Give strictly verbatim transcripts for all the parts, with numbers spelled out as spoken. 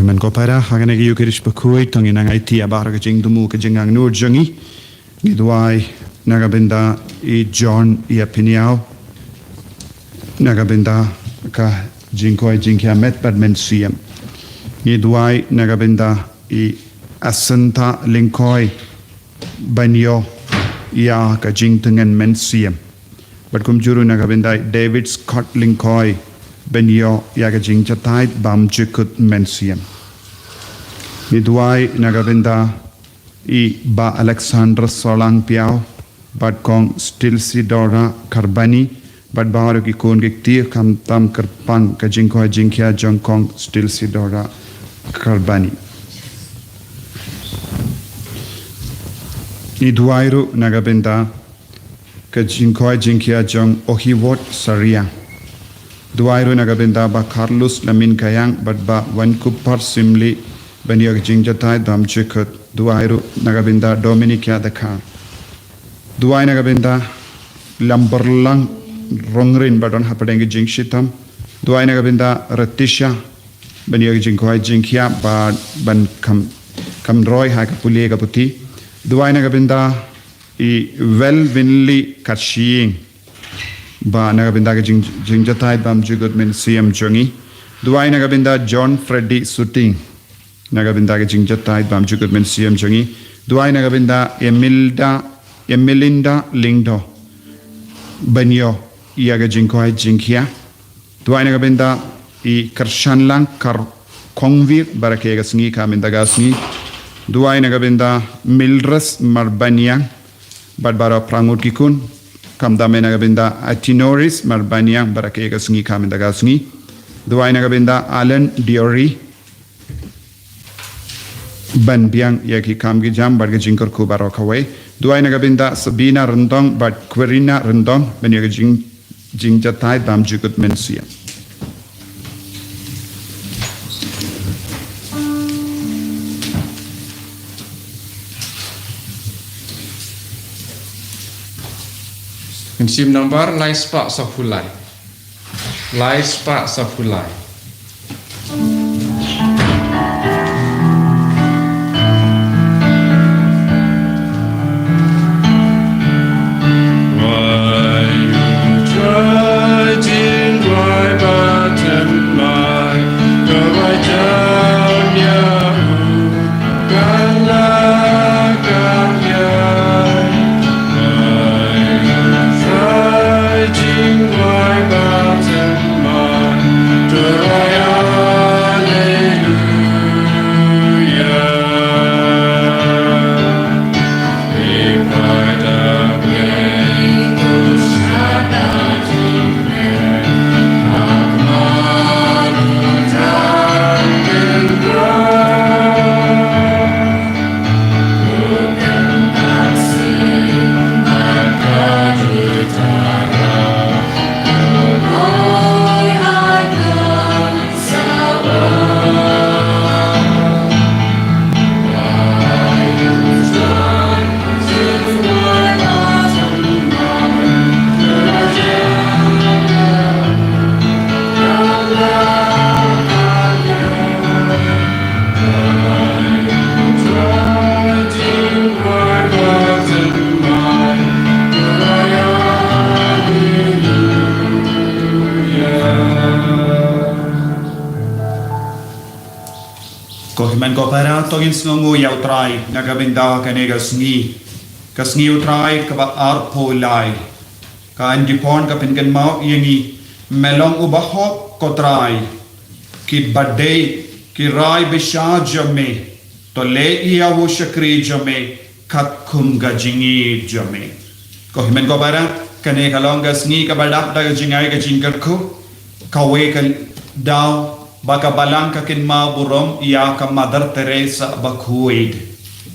Hynmen ko para, ha kane ka ïew ki riewkhuid, to ngin nang aiti ïa baroh ka jingthmu ka jingangnud jong ngi. Ngi duwai na ka bynta i John Ïapynïaw, na ka bynta ka jingkoit jingkhiah met bad mynsiem. Ngi duwai na ka bynta i Asantha Lyngkhoi, ban ïoh ïa ka jingtngen mynsiem. Bad kumjuh ruh na ka bynta i David Scott Lyngkhoi, ban ïoh ïa ka jingjahthait bymjukut mynsiem. Ngi duwai na ka bynta i Bah Alexander Solang Piaw, bad Kong Stilsidora Kharbani, bad baroh ki khun ki kti, khamtam kyrpang ka jingkoit jingkhiah jong Kong Stilsidora Kharbani. Ngi duwai ruh na ka bynta ka jingkoit jingkhiah jong Ohiwot Sariang. Duwai ruh na ka bynta Bah Carlos Lamin Kayang bad Bah Wankupar Syiemlieh, ban ïoh ka jingjahthait bymjukut. Duwai ruh na ka bynta Dominica Dkhar. Duwai na ka bynta Lamborlang Rongrin, ba don hapdeng ka jingshitom. Duwai na ka bynta Ratisha, ban ïoh ka jingkoit jingkhiah bad ban kham, kham roi ha ka pule ka puthi. Duwai na ka bynta i Welwinli Karshiing, ba na ka bynta ka jing, jingjahthait bymjukut mynsiem jong ngi. Duwai na ka bynta John Freddy Suting, na ka bynta ka jingjahthait bymjukut mynsiem jong ngi. Duwai na ka bynta Emilda, Emilinda Lyngdoh, ban ïoh ïa ka jingkoit jingkhiah. Duwai na ka bynta i Kyrshanlang Kar Kongwir, baroh ki ïa ka sngi ka mynta ka sngi. Duwai na ka bynta Mildred Marbaniang bad baroh phra ngut ki khun. Khamtam eh na ka bynta Atinoris Marbaniang, baroh ki ïa ka sngi ka mynta ka sngi. Duwai na ka bynta Alan Diori, ban biang ïa ki kam ki jam bad ka jingkyrkhu baroh kawei. Duwai na ka bynta Sabina Ryndong bad Quirina Ryndong, ban ïoh ka jing, jingjahthait bymjukut mynsiem. Mynsiem nambar lai spah sawphew lai. Lai spah sawphew lai. Ko hynmen ko para, to ngin sngewnguh ïa U Trai na ka bynta kane ka sngi, ka sngi U Trai kaba arphew lai. Ka Antiphon ka pynkynmaw ïa ngi: Me long u bahok, ko Trai, ki badei ki rai bishar jong me, to leh ïa u shakri jong me katkum ka jingïeit jong me. Ko hynmen ko para, kane ka long ka sngi kaba dap da ka jingai ka jingkyrkhu. Kawei ka daw ba ka Balang ka kynmaw burom ïa ka Mother Teresa bakhuid.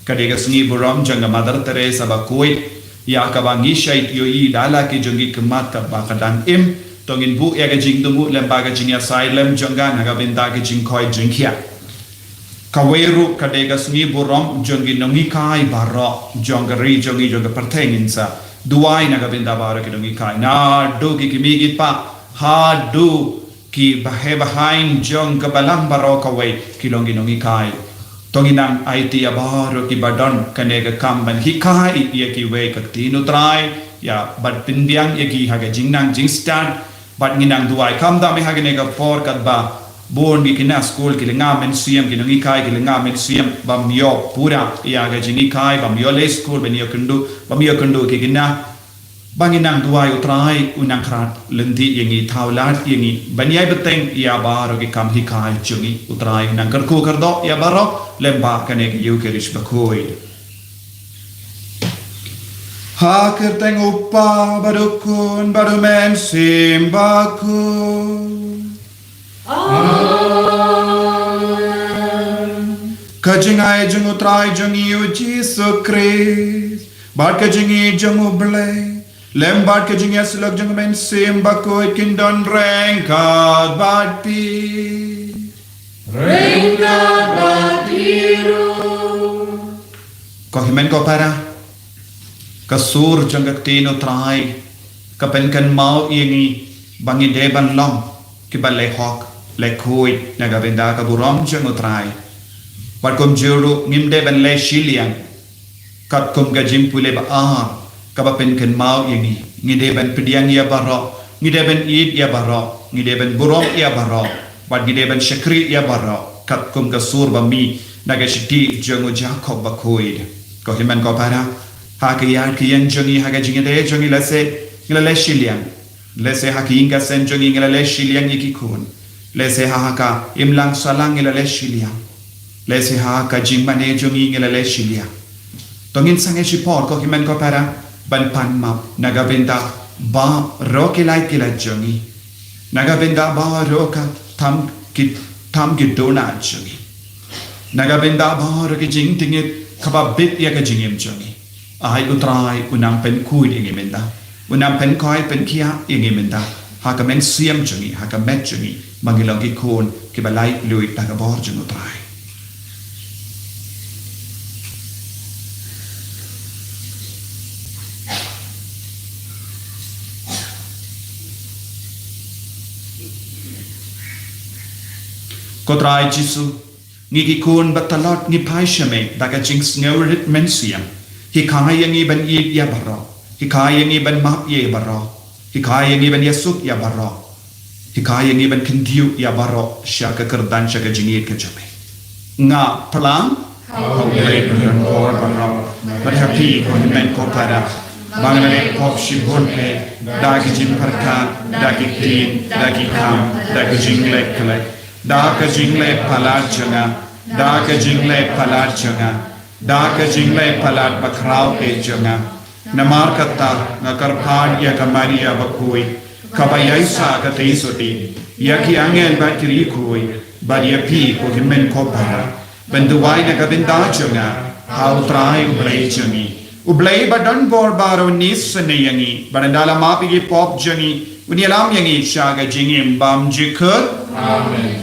Ka dei ka sngi burom jong ka Mother Teresa bakhuid, ïa kaba ngi shait ïohi da la ki jong ki khmat kaba ka dang im. To ngin buh ïa ka jingthmu lem bad ka jingïasaid lem jong ka na ka bynta ka jingkoit jingkhiah. Kawei ruh ka dei ka sngi burom jong ki nonghikai baroh jong ka ri jong ngi, jong ka pyrthei ngin sa duwai na ka bynta baroh ki nonghikai, naduh ki kmie ki kpa haduh ki bahaïing bahaïing jong ka balang baroh kawei ki long ki nonghikai. To ngin nang aiti ïa baroh kiba don kane ka kam ban hikai ïa kiwei ka ktien U Trai, ïa ban pynbiang ïa ki ha ka jingnang jingstad, bad ngin nang duwai kham tam ha kane ka por katba bun ki khynnah skul ki lynga mynsiem, ki nonghikai ki lynga mynsiem, bym ïoh pura ïa ka jinghikai, bym ïoh leit skul, ban ïoh kynduh, bym ïoh kynduh ki khynnah. Ba ngin nang duwai U Trai un nang khrat lynti ïa ngi, thaw lad ïa ngi ban ïai bteng ïa baroh ki kam hikai jong ngi. U Trai un nang kyrkhu kyrdoh ïa baroh lem bad kane ka Eukharist bakhuid. Ha ka kyrteng U Kpa bad U Khun bad U Mynsiem Bakhuid. Amen. Ka jingai jong U Trai jong ngi U Jisu Khrist, bad ka jingïeit jong U Blei, lem bad ka jingïasyllok jong U Mynsiem Bakhuid kin don ryngkat bad phi. Ryngkat bad phi ruh. Ko hynmen ko para, ka sur jong ka ktien U Trai ka pynkynmaw ïa ngi ba ngi dei ban long kiba leh hok leh khuid na ka bynta ka burom jong U Trai. Bad kumjuh ruh ngim dei ban leh shiliang, katkum ka jingpule ba ar kaba pynkynmaw ïa ngi, ngi dei ban pdiang ïa baroh, ngi dei ban ïeit ïa baroh, ngi dei ban burom ïa baroh, bad ngi dei ban shakri ïa baroh katkum ka sur ba mih na ka shithi jong U Jakob bakhuid. Ko hynmen ko para, ha ka ïaid ka ïeng jong ngi, ha ka jingïadei jong ngi, lehse ngi la leh shiliang. Lehse ha ka ïing ka sem jong ngi ngi la leh shiliang ïa ki khun. Lehse ha ka imlang sahlang ngi la leh shiliang. Lehse ha ka jingmane jong ngi ngi la leh shiliang. To ngin sangeh shipor ko hynmen ko para ban pan map na ka bynta baroh ki lait ki lait jong ngi, na ka bynta baroh ka tam ki, tam ki duna jong ngi, na ka bynta baroh ki jingtngit kaba bit ïa ka jingim jong ngi. Ai U Trai un nang pynkhuid ïa ngi mynta, un nang pynkhuid pynkhiah ïa ngi mynta ha ka mynsiem jong ngi, ha ka met jong ngi, ba ngi long ki khun kiba laitluid da ka bor jong U Trai. Ko Trai Jisu, ngi ki khun ba tlot ngi phai sha Me da ka jingsngewrit mynsiem. Hikai ïa ngi ban ïeit ïa baroh. Hikai ïa ngi ban map ïa baroh. Hikai ïa ngi ban ïasuk ïa baroh. Hikai ïa ngi ban kyntiew ïa baroh sha ka kyrdan, sha ka jingïeit ka jong Me. Nga phlang ha U Blei ba don bor baroh, bad ha phi ko hynmen ko para, ba nga la leh pop shibun eh, da ki jingpyrkhat, da ki ktien, da ki kam, da ki jingleh khleh, da ka jingleh palat jong nga, da ka jingleh palat jong nga, da ka jingleh palat bakhraw eh jong nga. Namar kata nga kyrpad ïa ka Maria bakhuid, kaba ïaisah katei sotti, ïa ki angel bad ki riewkhuid, bad ïa phi ko hynmen ko para, ban duwai na ka bynta jong nga ha U Trai U Blei jong ngi. U Blei ba don bor baroh un isynei ïa ngi, bad ynda la map ïa ki pop jong ngi, un ïalam ïa ngi sha ka jingim bymjukut. Amen.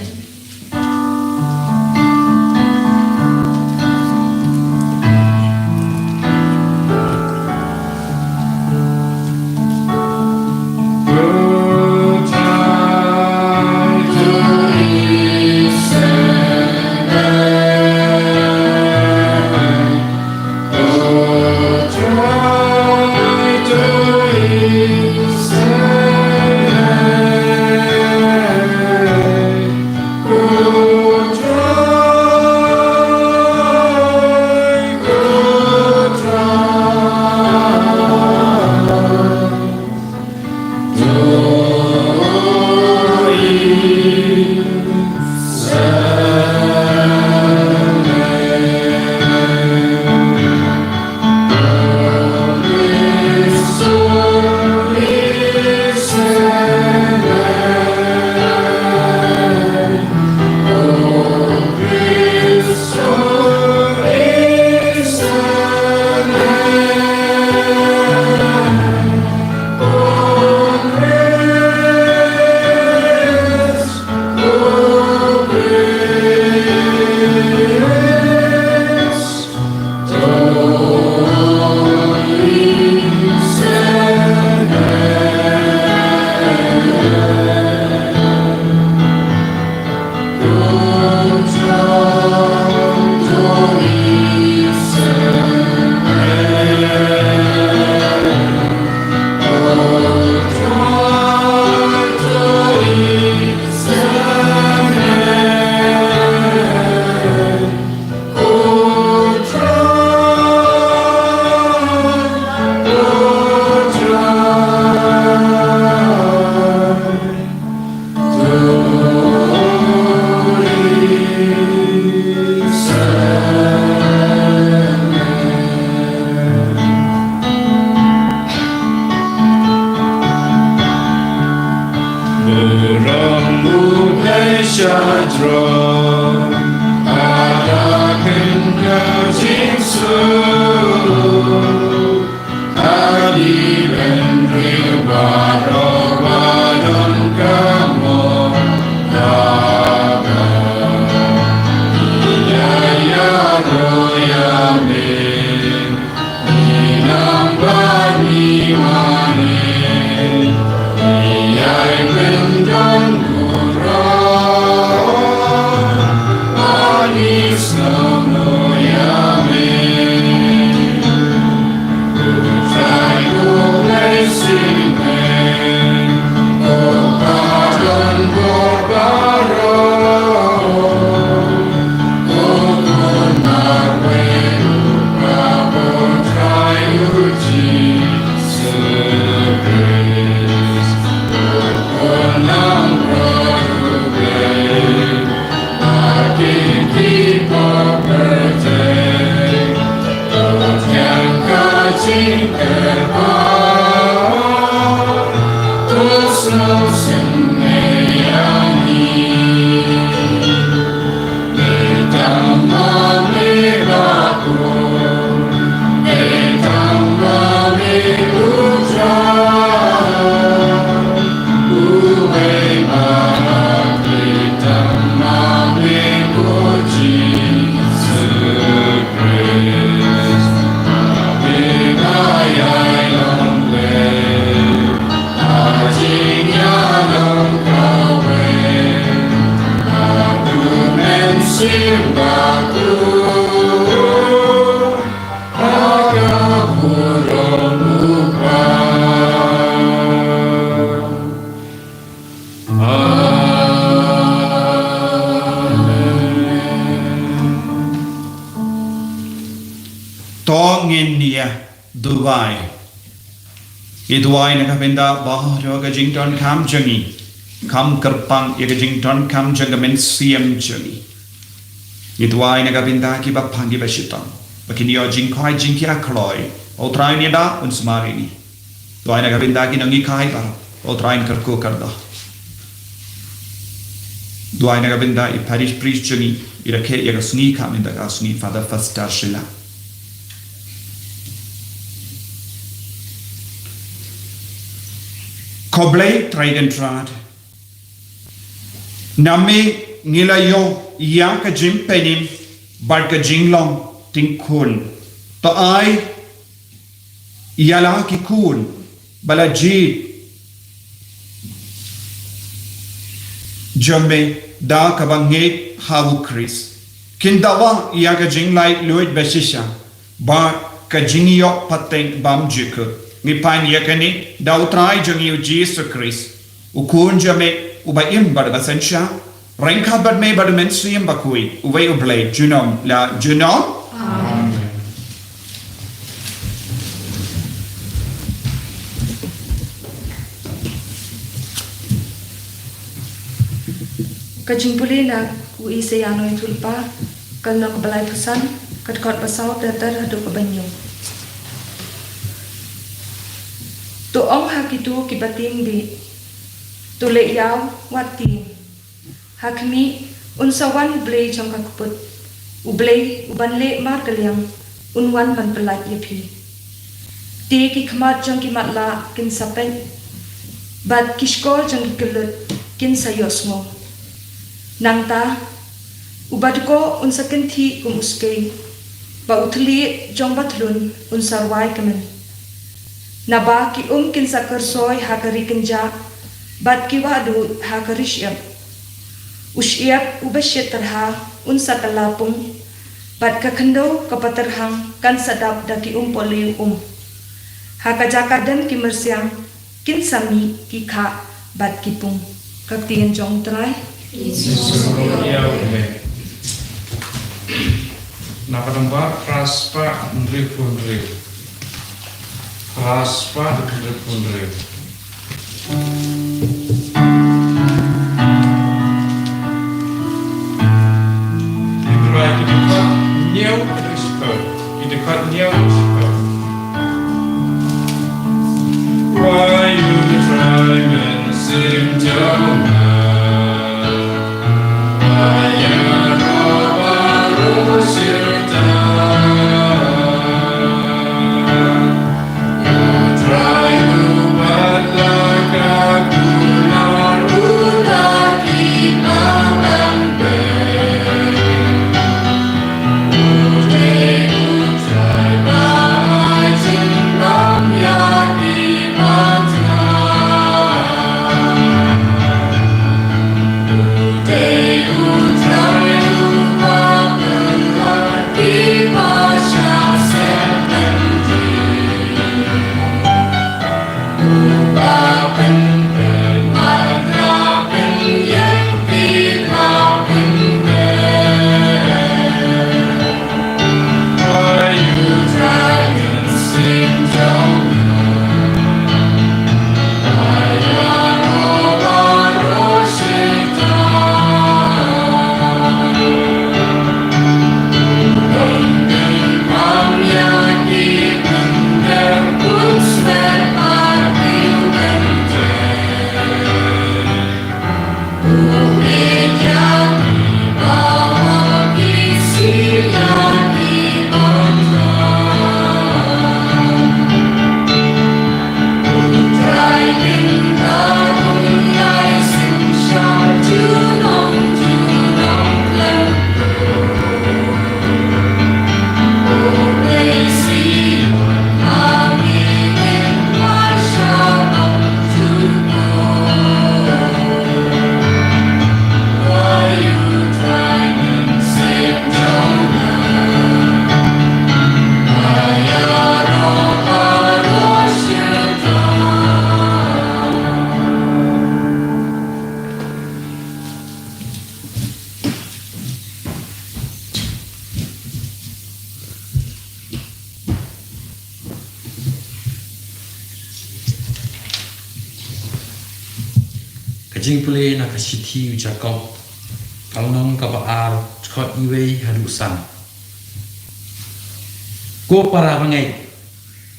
To ngin ïa duwai. Ngi duwai na ka bynta baroh ka jingdonkam jong ngi. Kham kyrpang ïa ka jingdonkam jong ka mynsiem jong ngi. Ngi duwai na ka bynta kiba pang kiba shitom, ba kin ïoh jingkhot jingkhia kloi. U Trai un ïada, un sumar ïa ngi. Duwai na ka bynta ki nonghikai baroh, ba U Trai un kyrkhu kyrdoh. Duwai na ka bynta i parish priest jong ngi, i rakhe ïa ka sngi ka mynta ka sngi, Father Foster Shylla. Ko Blei Trai Kynrad, na me ngi la ïoh ïa ka jingpynim bad ka jinglong tyngkhun. To ai ïa la ki khun ba la jied jong me da kaba ngeit ha u Khrist, kin dawa ïa ka jinglaitluid ba shisha bad ka jingïoh pateng bymjukut. Ngi pan ïa kane da u Trai jong ngi u Jisu Khrist, u Khun jong me uba im bad ba synshar, ryngkat bad me bad u Mynsiem Bakhuid, uwei u Blei junom la junom. Amen. Ka jingpule na u Isaïah Nongïathuhlypa, ka lynnong kaba laiphew san, ka dkhot ba saw ter ter haduh kaba hynñiew. To ong ha kito kiba tieng bih, to leh ïaw, wat tieng. Ha khmih, un sa wan u Blei jong ka kput, u Blei uban leh markylliang, un wan ban pyllait ïa phi. Te ki khmat jong ki matlah kin sa peit, bad ki shkor jong ki kyllut kin sa ïohsngew. Nangta, u badkhoh un sa kynthih kum u skei, bad u thylliej jong bathlun un sa rwai kmen. Naba ki um kin sa kyrsoi ha ka ri kynjah, bad ki wahduid ha ka ri shyiap. U shyiap uba shit tyrha un sa kylla pung, bad ka khyndew kaba tyrhang kan sa dap da ki umpohliew um. Ha ka jaka dem ki myrsiang kin sa mih ki khah bad ki pung. Ka ktien jong u Trai. Na ka nombar phra spah hynriewphew hynriew. Phra spah hynriewphew hynriew. Ki dkhot hynñiew haduh shiphew. Ki dkhot hynñiew haduh shiphew. Why you try men seem to mad? Ka jingpule na ka shithi u Jakob, ka lynnong kaba ar, dkhot uwei haduh san. Ko para bangeit,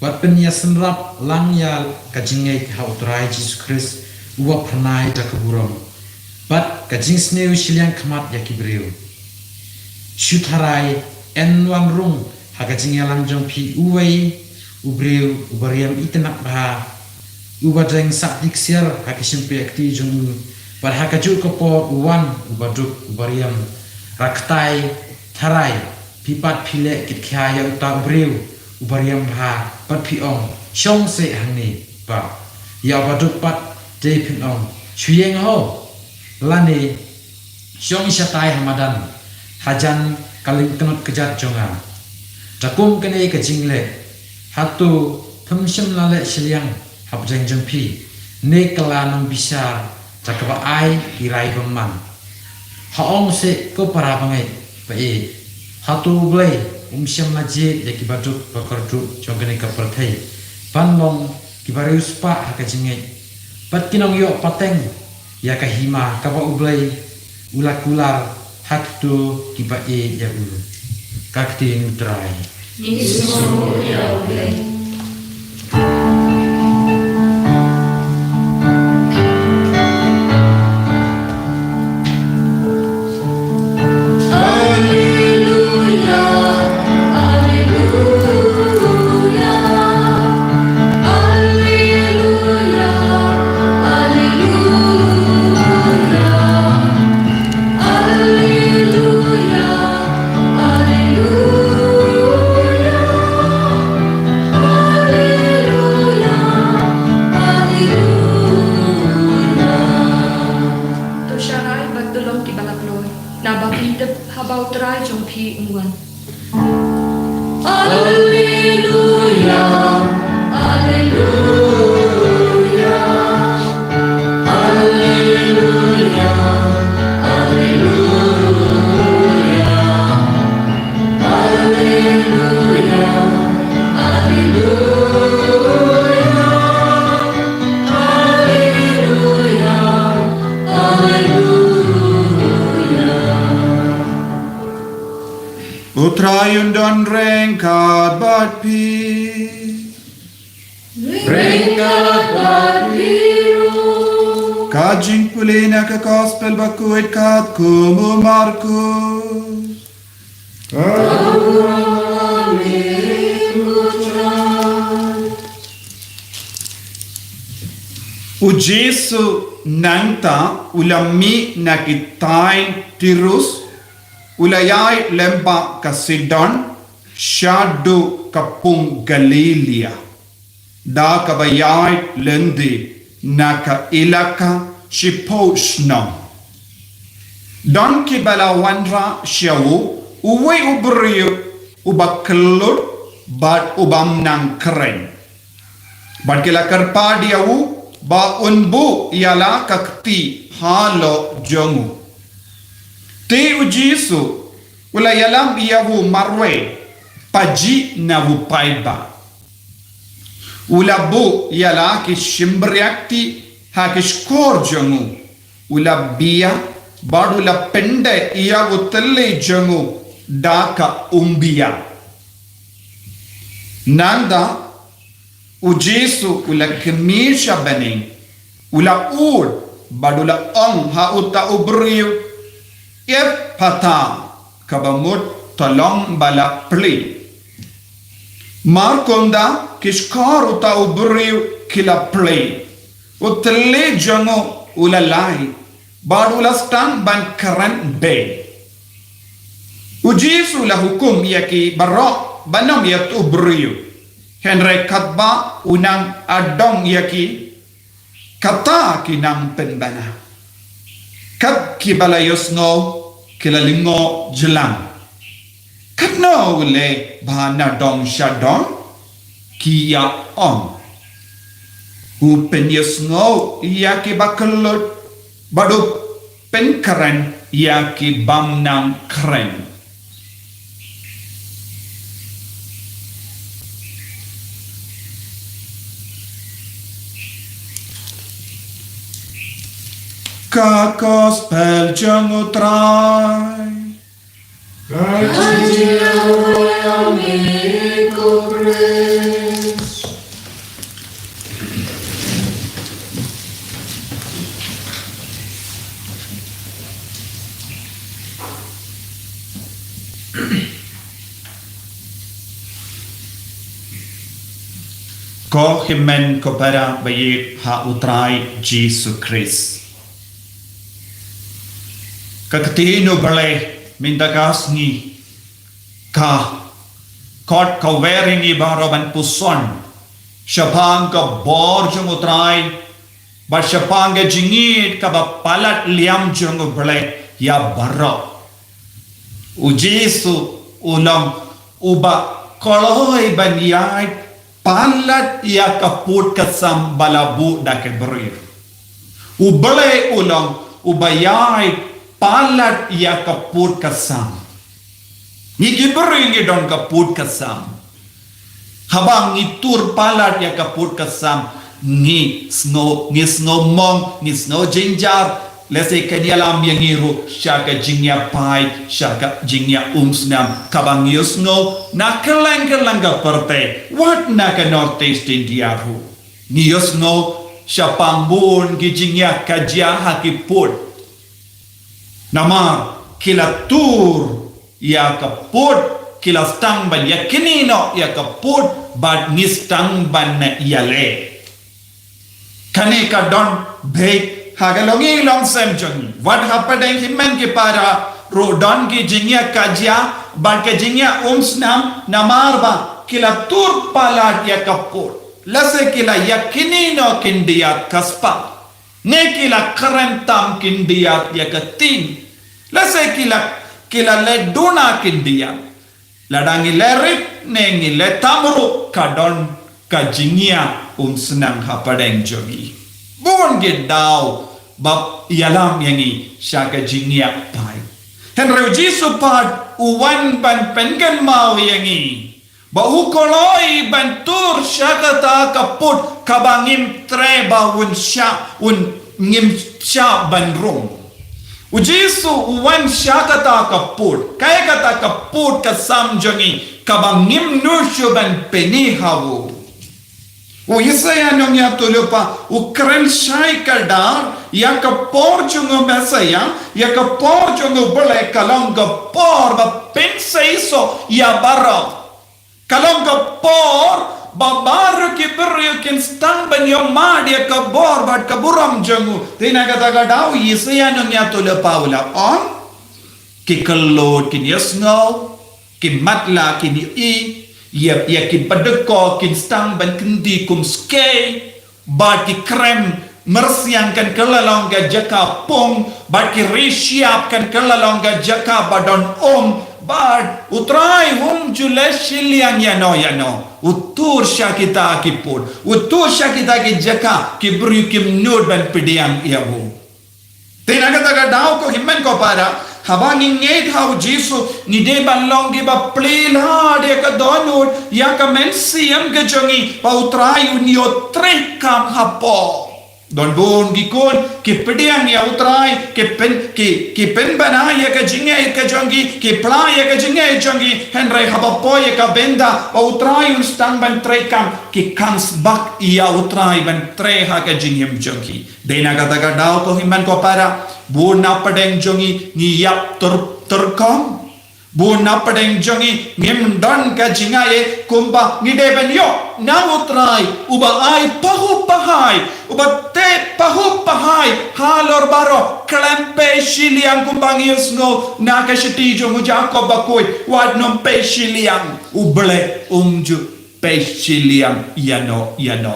wat pynïasynrap lang ïa ka jingngeit ha U Trai Jisu Khrist, uba phyrnai da ka burom bad ka jingsniew shiliang khmat ïa ki briew. Shu tharai, yn wan rung ha ka jingïalang jong phi uwei u briew uba riam itynnad bha, uba dang sah ksiar ha ka shympriahkti jong u, bad ha kajuh ka por u wan u baduk uba riam. Raktai, tharai, phi pat phi leh kitkhia ïa uta u briew uba riam bha, bad phi ong, "Shong seh hangne, bah." Ïa u baduk pat, te phin ong, "Shu ïeng ho," lane, "Shong shatai ha madan, hajan ka lyngknot kjat jong nga." Da kum kane ka jingleh, hato phim shym la leh shiliang hapdeng jong phi, ne kylla nongbishar da kaba ai ki rai bymman? Ha ong seh ko para bangeit ba ïeit, hato U Blei um shym la jied ïa ki baduk bakordit jong kane ka pyrthei ban long kiba riewspah ha ka jingngeit, bad ki nongïoh pateng ïa ka hima kaba U Blei u la kular ha kito kiba ïeit ïa u? Ka ktien U Trai. Ngi sngewbha ïa U Blei. To sharai bad to long kiba la kloi, naba phin tip haba U Trai jong phi un wan. Alleluia, alleluia, alleluia, alleluia, alleluia, alleluia, alleluia, alleluia. U Trai un don ryngkat bad phi. Ryngkat bad phi ruh. Ka Jingpule na ka Gospel bakhuid katkum u Markus. U Jisu nangta u la mih na ki thaiñ Tirus, u la ïaid lyngba ka Sidon, shaduh ka pung Galilia, da kaba ïaid lynti na ka ilaka shiphew shnong. Don kiba la wanrah sha u, uwei u briew uba kyllut bad u bym nang kren. Bad ki la kyrpad ïa u ba un buh ïa la ka kti halor jong u. Te u Jisu u la ïalam ïa u marwei, pajih na u paidbah. U la buh ïa la ki shympriahti ha ki shkor jong u. U la bia bad u la pyndait ïa u thylliej jong u da ka umbiar. Nangta u Jisu u la khmih sha bneng, u la ud bad u la ong ha uta u briew, "Ephphatha," kaba mut, "To long ba la plie." Mar kumta ki shkor uta u briew ki la plie. U thylliej jong u u la lai bad u la sdang ban kren beit. U Jisu u la hukum ïa ki baroh ban ym ïathuh briew. Hynrei katba u nang adong ïa ki, kata ki nang pynbna. Kat kiba la ïohsngew ki la lyngngoh jlang. "Katno u leh ba na dong sha dong?" ki ïa ong. "U pynïohsngew ïa kiba kyllut bad u pynkren ïa ki bym nang kren." Ka Gospel jong u Trai. Ka jingïaroh ïa me ko Khrist. Ko hynmen ko para ba ïeit ha u Trai Jisu Khrist. Ka ktien U Blei mynta ka sngi ka khot kawei ïa ngi baroh ban puson shaphang ka bor jong u Trai, bad shaphang ka jingïeit kaba palat liam jong U Blei ïa baroh. U Jisu u long uba kloi ban ïaid palat ïa ka pud ka sam ba la buh da ki briew. U Blei u long uba ïaid palat ïa ka pud ka sam. Ngi ki briew ngi don ka pud ka sam. Haba ngi tur palat ïa ka pud ka sam, ngi sngew, ngi sngew mong, ngi sngew jynjar. Lehse kan ïalam ïa ngi ruh sha ka jingïapaid, sha ka jingïaumsnam kaba ngi ïohsngew na kylleng kylleng ka pyrthei, wat na ka North East India ruh. Ngi ïohsngew shaphang bun ki jingïakajia ha ki pud. Namar ki la tur ïa ka pud, ki la sdang ban ïakynnoh ïa ka pud, bad ngi sdang ban ïaleh. Kane ka don beit ha ka longïing longsem jong ngi. Wat hapdeng hynmen ki para ruh don ki jingïakajia bad ki jingïaumsnam, namar ba ki la tur palat ïa ka pud. Lehse ki la ïakynnoh khyndiat ka spah. Ne ki la kren tam khyndiat ïa ka ktien. Lehse ki la, ki la leh duna khyndiat. Lada ngi leh rit ne ngi leh tam ruh, ka don ka jingïaumsnam hapdeng jong ngi. Bun ki daw ba ïalam ïa ngi sha ka jingïapaid. Hynrei u Jisu pat u wan ban pynkynmaw ïa ngi ba u kloi ban tur sha kata ka pud kaba ngim treh ba un shah, un ngim shah ban rung. U Jisu u wan sha kata ka pud, kaei kata ka pud ka sam jong ngi kaba ngim nud shuh ban pyni ha u. U Isaïah nongïathuhlypa u kren shai kdar ïa ka por jong u Messiah, ïa ka por jong u Blei ka long ka por ba pynseisoh ïa baroh. Ka long ka por ba baroh ki briew kin sdang ban ïohmad ïa ka bor bad ka burom jong u. Te na kata ka daw u Isaïah nongïathuhlypa u la ong, ki kyllon kin ïasngew, ki matlah kin ïohi, ïa, ïa ki baduk kin sdang ban kyndi kum skei, bad ki krem myrsiang kan kylla long ka jaka pung, bad ki rishyiap kan kylla long ka jaka ba don um, bad u Trai um ju leh shiliang ïano ïano. U tur sha kita ki pud, u tur sha kita ki jaka, ki briew kim nud ban pdiang ïa u. Te na kata ka daw ko hynmen ko para, haba ngi ngeit ha u Jisu, ngi dei ban long kiba plie lad ïa ka dohnud, ïa ka mynsiem ka jong ngi, ba u Trai un ïoh treikam hapoh. Don bun ki khun, ki pdiang ïa u Trai, ki pyn, ki, ki pynbna ïa ka jingngeit ka jong ki, ki phla ïa ka jingngeit jong ki, hynrei haba poi ïa ka bynta ba u Trai un sdang ban treikam, ki khang sbak ïa u Trai ban trei ha ka jingim jong ki. Dei na kata ka daw ko hynmen ko para, bun na pdeng jong ngi ngi ïap tur, turkom. Bun na pdeng jong ngi ngim don ka jingai kumba ngi dei ban ïoh na u Trai, uba ai pahuh pahai, uba teh pahuh pahai halor baroh, khlem pei shiliang kumba ngi ïohsngew na ka shithi jong u Jakob bakhuid, wat nym pei shiliang, u Blei um ju pei shiliang ïano ïano.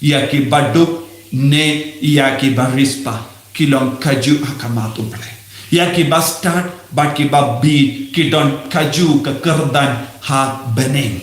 Ïa ki baduk ne ïa ki bariewspah ki long kajuh ha khmat u Blei. Ïa ki bastad bad ki babieit ki don kajuh ka kyrdan ha bneng.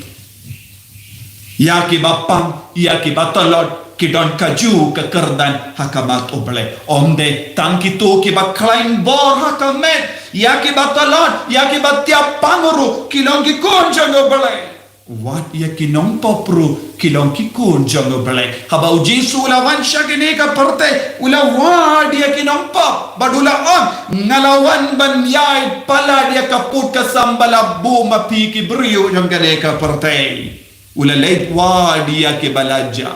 Ïa ki bapang, ïa ki batlot ki don kajuh ka kyrdan ha khmat u Blei. Ym dei tang kito kiba khlaiñ bor ha ka met, ïa ki batlot, ïa ki batiap pang ruh ki long ki khun jong u Blei. Wat ïa ki nongpop ruh ki long ki khun jong u Blei. Haba u Jisu u la wan sha kane ka pyrthei, u la wad ïa ki nongpop bad u la ong, nga la wan ban ïaid palat ïa ka pud ka sam ba la buh ma phi ki briew jong kane ka pyrthei. U la leit wad ïa kiba la jah.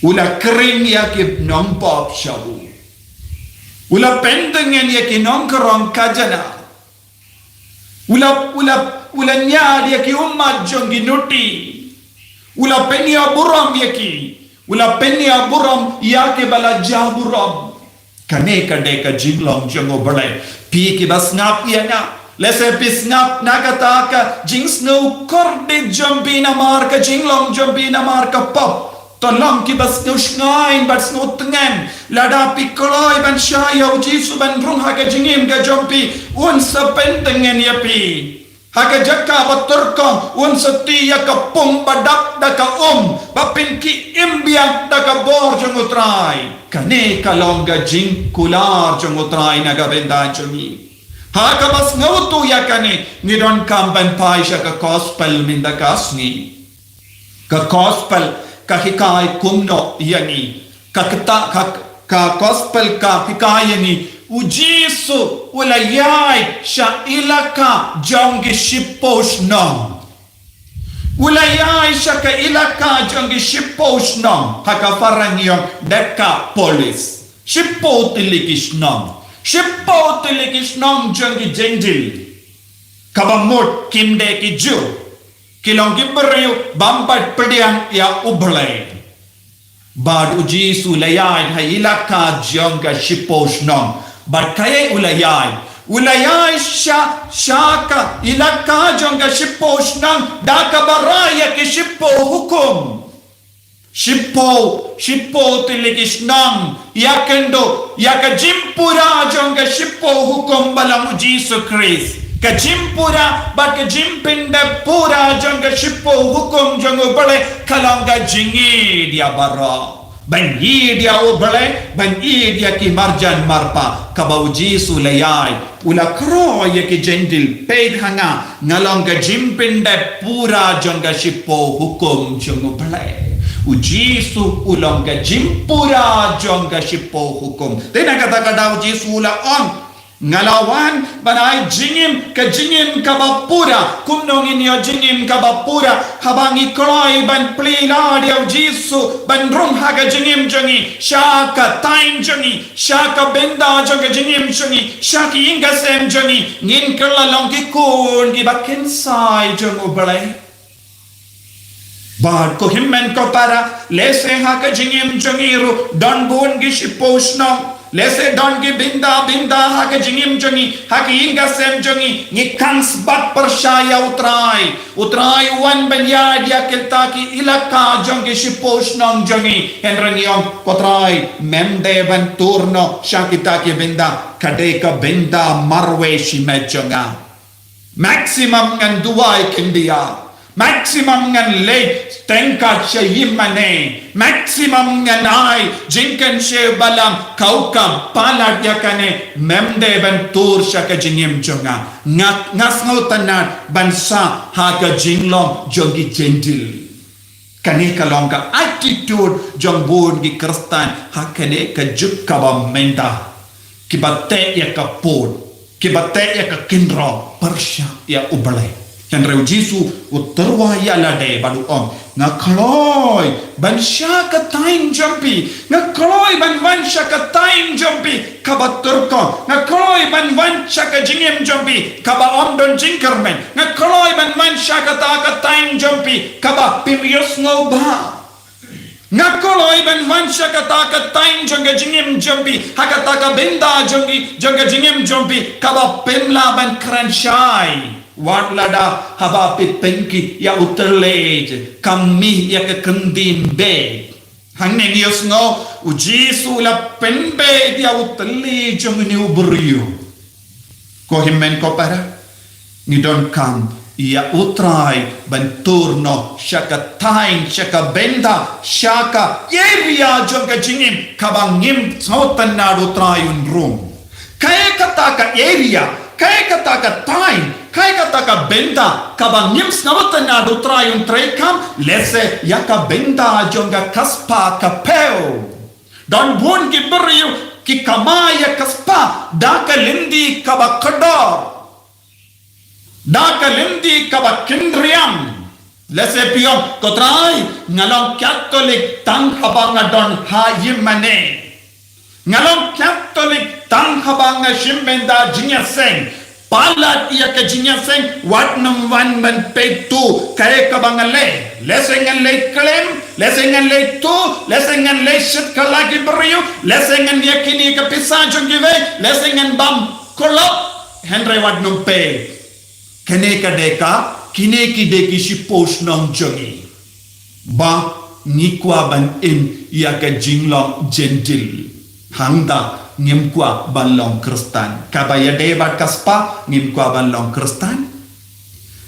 U la khring ïa ki nongpop sha u. U la pyntngen ïa ki nongkhrong khajana. U la, u la, u la ñiad ïa ki ummat jong ki nuti. U la pynïaburom ïa ki. U la pynïaburom ïa kiba la jah burom. Kane ka dei ka jinglong jong u Blei. Phi kiba sngap ïa nga, lehse phi sngap na kata ka jingsngew kordit jong phi namar ka jinglong jong phi namar ka pop. To long kiba sngewshngaiñ bad sngewtngen. Lada phi kloi ban shah ïa u Jisu ban rung ha ka jingim ka jong phi, un sa pyntngen ïa phi. Ha ka jaka ba turkom, un sa ti ïa ka pung ba dap da ka um, ba pynkhih im biang da ka bor jong u Trai. Kane ka long ka jingkular jong u Trai na ka bynta jong ngi. Ha kaba sngewthuh ïa kane, ngi donkam ban phai sha ka gospel mynta ka sngi. Ka gospel ka hikai kumno ïa ngi? Ka kata, ka, ka gospel ka hikai ïa ngi, u Jisu u la ïaid sha ilaka jong ki shiphew shnong. U la ïaid sha ka ilaka jong ki shiphew shnong, ha ka phareng ïong Decapolis. Shiphew tylli ki shnong. Shiphew tylli ki shnong jong ki Jentil. Kaba mut kim dei ki Jiw. Ki long ki briew bym pat pdiang ïa u Blei. Bad u Jisu u la ïaid ha ilaka jong ka shiphew shnong. Bad kaei u la ïaid? U la ïaid sha, sha ka ilaka jong ka shiphew shnong da kaba rai ïa ki shiphew hukum. Shiphew, shiphew tylli ki shnong, ïakynduh ïa ka jingpura jong ka shiphew hukum ba long u Jisu Khrist. Ka jingpura bad ka jingpyndep pura jong ka shiphew hukum jong u Blei ka long ka jingïeid ïa baroh. Ban ïeid ïa u Blei, ban ïeid ïa ki marjan marpa, kaba u Jisu u la ïaid. U la kyrpad ïa ki Jentil, peit ha nga, nga long ka jingpyndep pura jong ka shiphew hukum jong u Blei. U Jisu u long ka jingpura jong ka shiphew hukum. Te na kata ka daw u Jisu u la ong, Nga la wan ban ai jingim, ka jingim kaba pura. Kumno ngin ïoh jingim kaba pura? Haba ngi kloi ban plie lad ïa u Jisu, ban rung ha ka jingim jong ngi, sha ka thaiñ jong ngi, sha ka bynta jong ka jingim jong ngi, sha ki ïing ka sem jong ngi, ngin kylla long ki khun kiba kynsai jong U Blei. Bad ko hynmen ko para, lehse ha ka jingim jong ngi ruh don bun ki shiphew shnong. Lehse don ki bynta bynta ha ka jingim jong ngi, ha ki ïing ka sem jong ngi, ngi khang sbat pyrshah ïa U Trai. U Trai u wan ban ïaid ïa kita ki ilaka jong ki shiphew shnong jong ngi. Hynrei ngi ong, ko Trai, mem dei ban tur noh sha kita ki bynta, ka dei ka bynta marwei shimet jong nga. Maximum ngan duwai khyndiat. Maximum ngan leit tyngka sha ïingmane. Maximum ngan ai jingkynshew ba lam, kaba palat ïa kane, mem dei ban tur sha ka jingim jong nga. Nga, nga sngewtynnad ban sah ha ka jinglong jong ki Jentil. Kane ka long ka attitude jong bun ki Khristan ha kane ka juk kaba mynta. Kiba teh ïa ka pud, kiba teh ïa ka kynroh pyrshah ïa U Blei. Hynrei U Jisu u tyrwa ïa lade bad u ong, nga kloi ban sha ka thaiñ jong phi, nga kloi ban wan sha ka thaiñ jong phi kaba tyrkhong, nga kloi ban wan sha ka jingim jong phi kaba ym don jingkyrmen, nga kloi ban wan sha kata ka thaiñ jong phi kaba phim ïohsngew bha. Nga kloi ban wan sha kata ka thaiñ jong ka jingim jong phi, ha kata ka bynta jong ki, jong ka jingim jong phi kaba phim lah ban kren shai. Wat lada haba phi pynki ïa u thylliej, kam mih ïa ka kyndin beit. Hangne ngi ïohsngew, U Jisu u la pynbeit ïa u thylliej jong une u briew. Ko hynmen ko para, ngi donkam ïa U Trai ban tur noh sha ka thaiñ, sha ka bynta, sha ka area jong ka jingim kaba ngim sngewtynnad U Trai un rung. Kaei kata ka area, kaei kata ka thaiñ, kaei kata ka bynta kaba ngim sngewtynnad U Trai un treikam? Lehse ïa ka bynta jong ka spah ka phew. Don bun ki briew ki kamai ïa ka spah da ka lynti kaba kordor, da ka lynti kaba kynriam. Lehse phi ong, ko Trai, nga long Katholik tang haba nga don ha ïingmane. Nga long Katholik tang haba nga shim bynta jingïaseng. Palat ïa ka jingïaseng, wat nym wan ban peit tu kaei kaba nga leh. Lehse ngan leit klim, lehse ngan leit tu, lehse ngan leit shit kylla ki briew, lehse ngan ïa kine ka pisa jong kiwei, lehse ngan bam klop. Hynrei wat nym peit. Kane ka dei ka, kine ki dei ki shiphew shnong jong ngi. Ba ngi kwah ban im ïa ka jinglong Jentil. Hangta ngim kwah ban long Khristan. Kaba ïadei bad ka spah, ngim kwah ban long Khristan.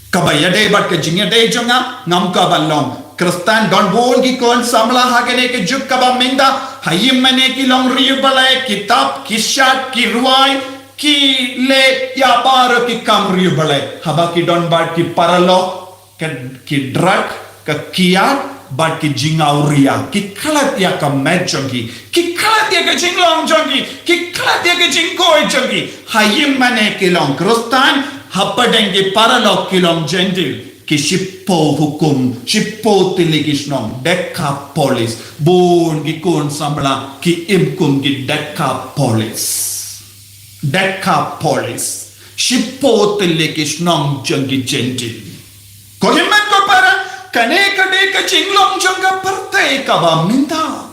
Kaba ïadei bad ka jingïadei jong nga, ngam kwah ban long Khristan. Don bun ki khun samla ha kane ka juk kaba mynta, ha ïingmane ki long riewblei, ki tap, ki shad, ki rwai, ki leh ïa baroh ki kam riewblei. Haba ki don bad ki paralok, ka, ki drug, ka kiad, bad ki jingawria, ki khlad ïa ka met jong ki, ki khlad ïa ka jinglong jong ki, ki khlad ïa ka jingkoit jong ki. Ha ïingmane ki long Khristan, hapdeng ki paralok ki long Jentil. Ki shiphew hukum, shiphew tylli ki shnong, Decapolis. Bun ki khun samla ki im kum ki Decapolis. Decapolis. Shiphew tylli ki shnong jong ki Jentil. Ko hynmen ko para, kane ka dei ka jinglong jong ka pyrthei kaba mynta.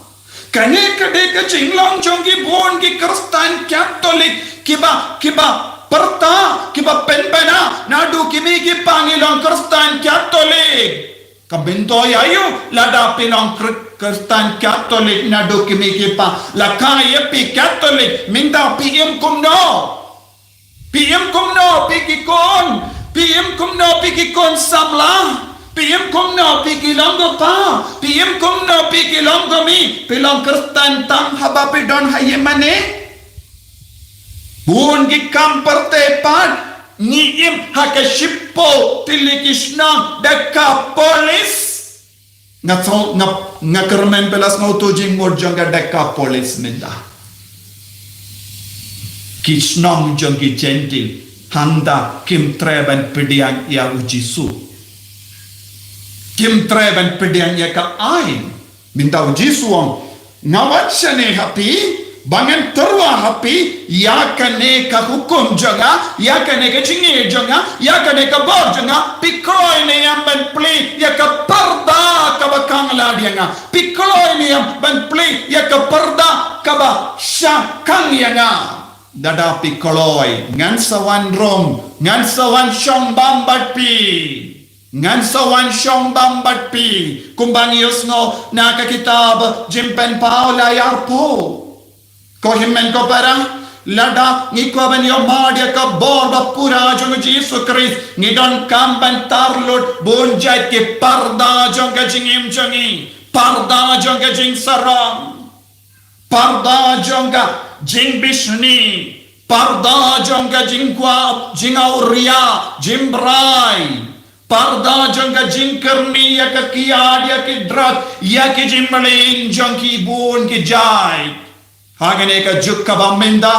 Kane ka dei ka jinglong jong ki bun ki Khristan Katholik kiba, kiba pyrta, kiba pynbna naduh ki mei ki pa ngi long Khristan Katholik. Ka myntoi aïu lada phi long Khri-, Khristan Katholik naduh ki mei ki pa, la kha ïa phi Katholik, mynta phi im kumno? Phi im kumno phi ki khun? Phi im kumno phi ki khun samla? Phi im kumno phi ki long kpa? Phi im kumno phi ki long kmie? Phi long Khristan tang haba phi don ha ïingmane? Bun ki kam pyrthei pat ngi im ha ka shiphew tylli ki shnong Decapolis. Nga sngew, nga, nga kyrmen phi la sngewthuh jingmut jong ka Decapolis mynta. ki shnong jong ki Jentil, hangta kim treh ban pdiang ïa u Jisu. Kim treh ban pdiang ïa ka aiñ. Mynta u Jisu u ong, nga wan shane ha phi, ba ngan tyrwa ha phi ïa kane ka hukum jong nga, ïa kane ka jingïeit jong nga, ïa kane ka bor jong nga, phi kloi ne em ban plie ïa ka parda kaba khang lad ïa nga, phi kloi ne em ban plie ïa ka parda kaba shah khang ïa nga. Lada phi kloi, ngan sa wan rung, ngan sa wan shong bam bad phi. Ngan sa wan shong bam bad phi. Kumba ngi ïohsngew na ka kitab Jingpynpaw lai arphew. Ko hynmen ko para, lada ngi kwah ban ïoh mad ïa ka bor ba pura jong u Jisu Khrist, ngi donkam ban tar lut bun jait ki parda jong ka jingim jong ngi. Parda jong ka jingsarong. Parda jong ka jingbishni, parda jong ka jingkwah, jingawria, jingbrai, parda jong ka jingkyrni ïa ka kiad, ïa ki drug, ïa ki jingmlien jong ki bun ki jait. Ha kane ka juk kaba mynta,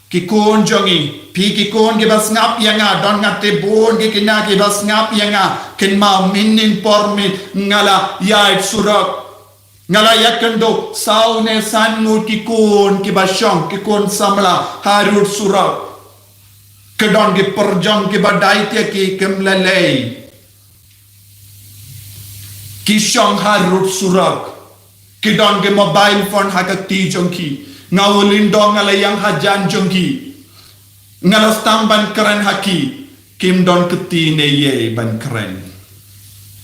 ki khun jong ngi, phi ki khun kiba sngap ïa nga, don nga tip bun ki khynnah kiba sngap ïa nga, kynmaw mynnin por mynnin nga la ïaid surok. Nga la ïakynduh saw ne san ngut ki khun kiba shong, ki khun samla harud surok. Ki don ki pyrjong kiba dei te ki khlem lei. Ki shong harud surok. Ki don ki mobile phone ha ka kti jong ki. Nga u lyngdoh nga la ïeng hajan jong ki. Nga la sdang ban kren ha ki, kim don kti ne ei ban kren.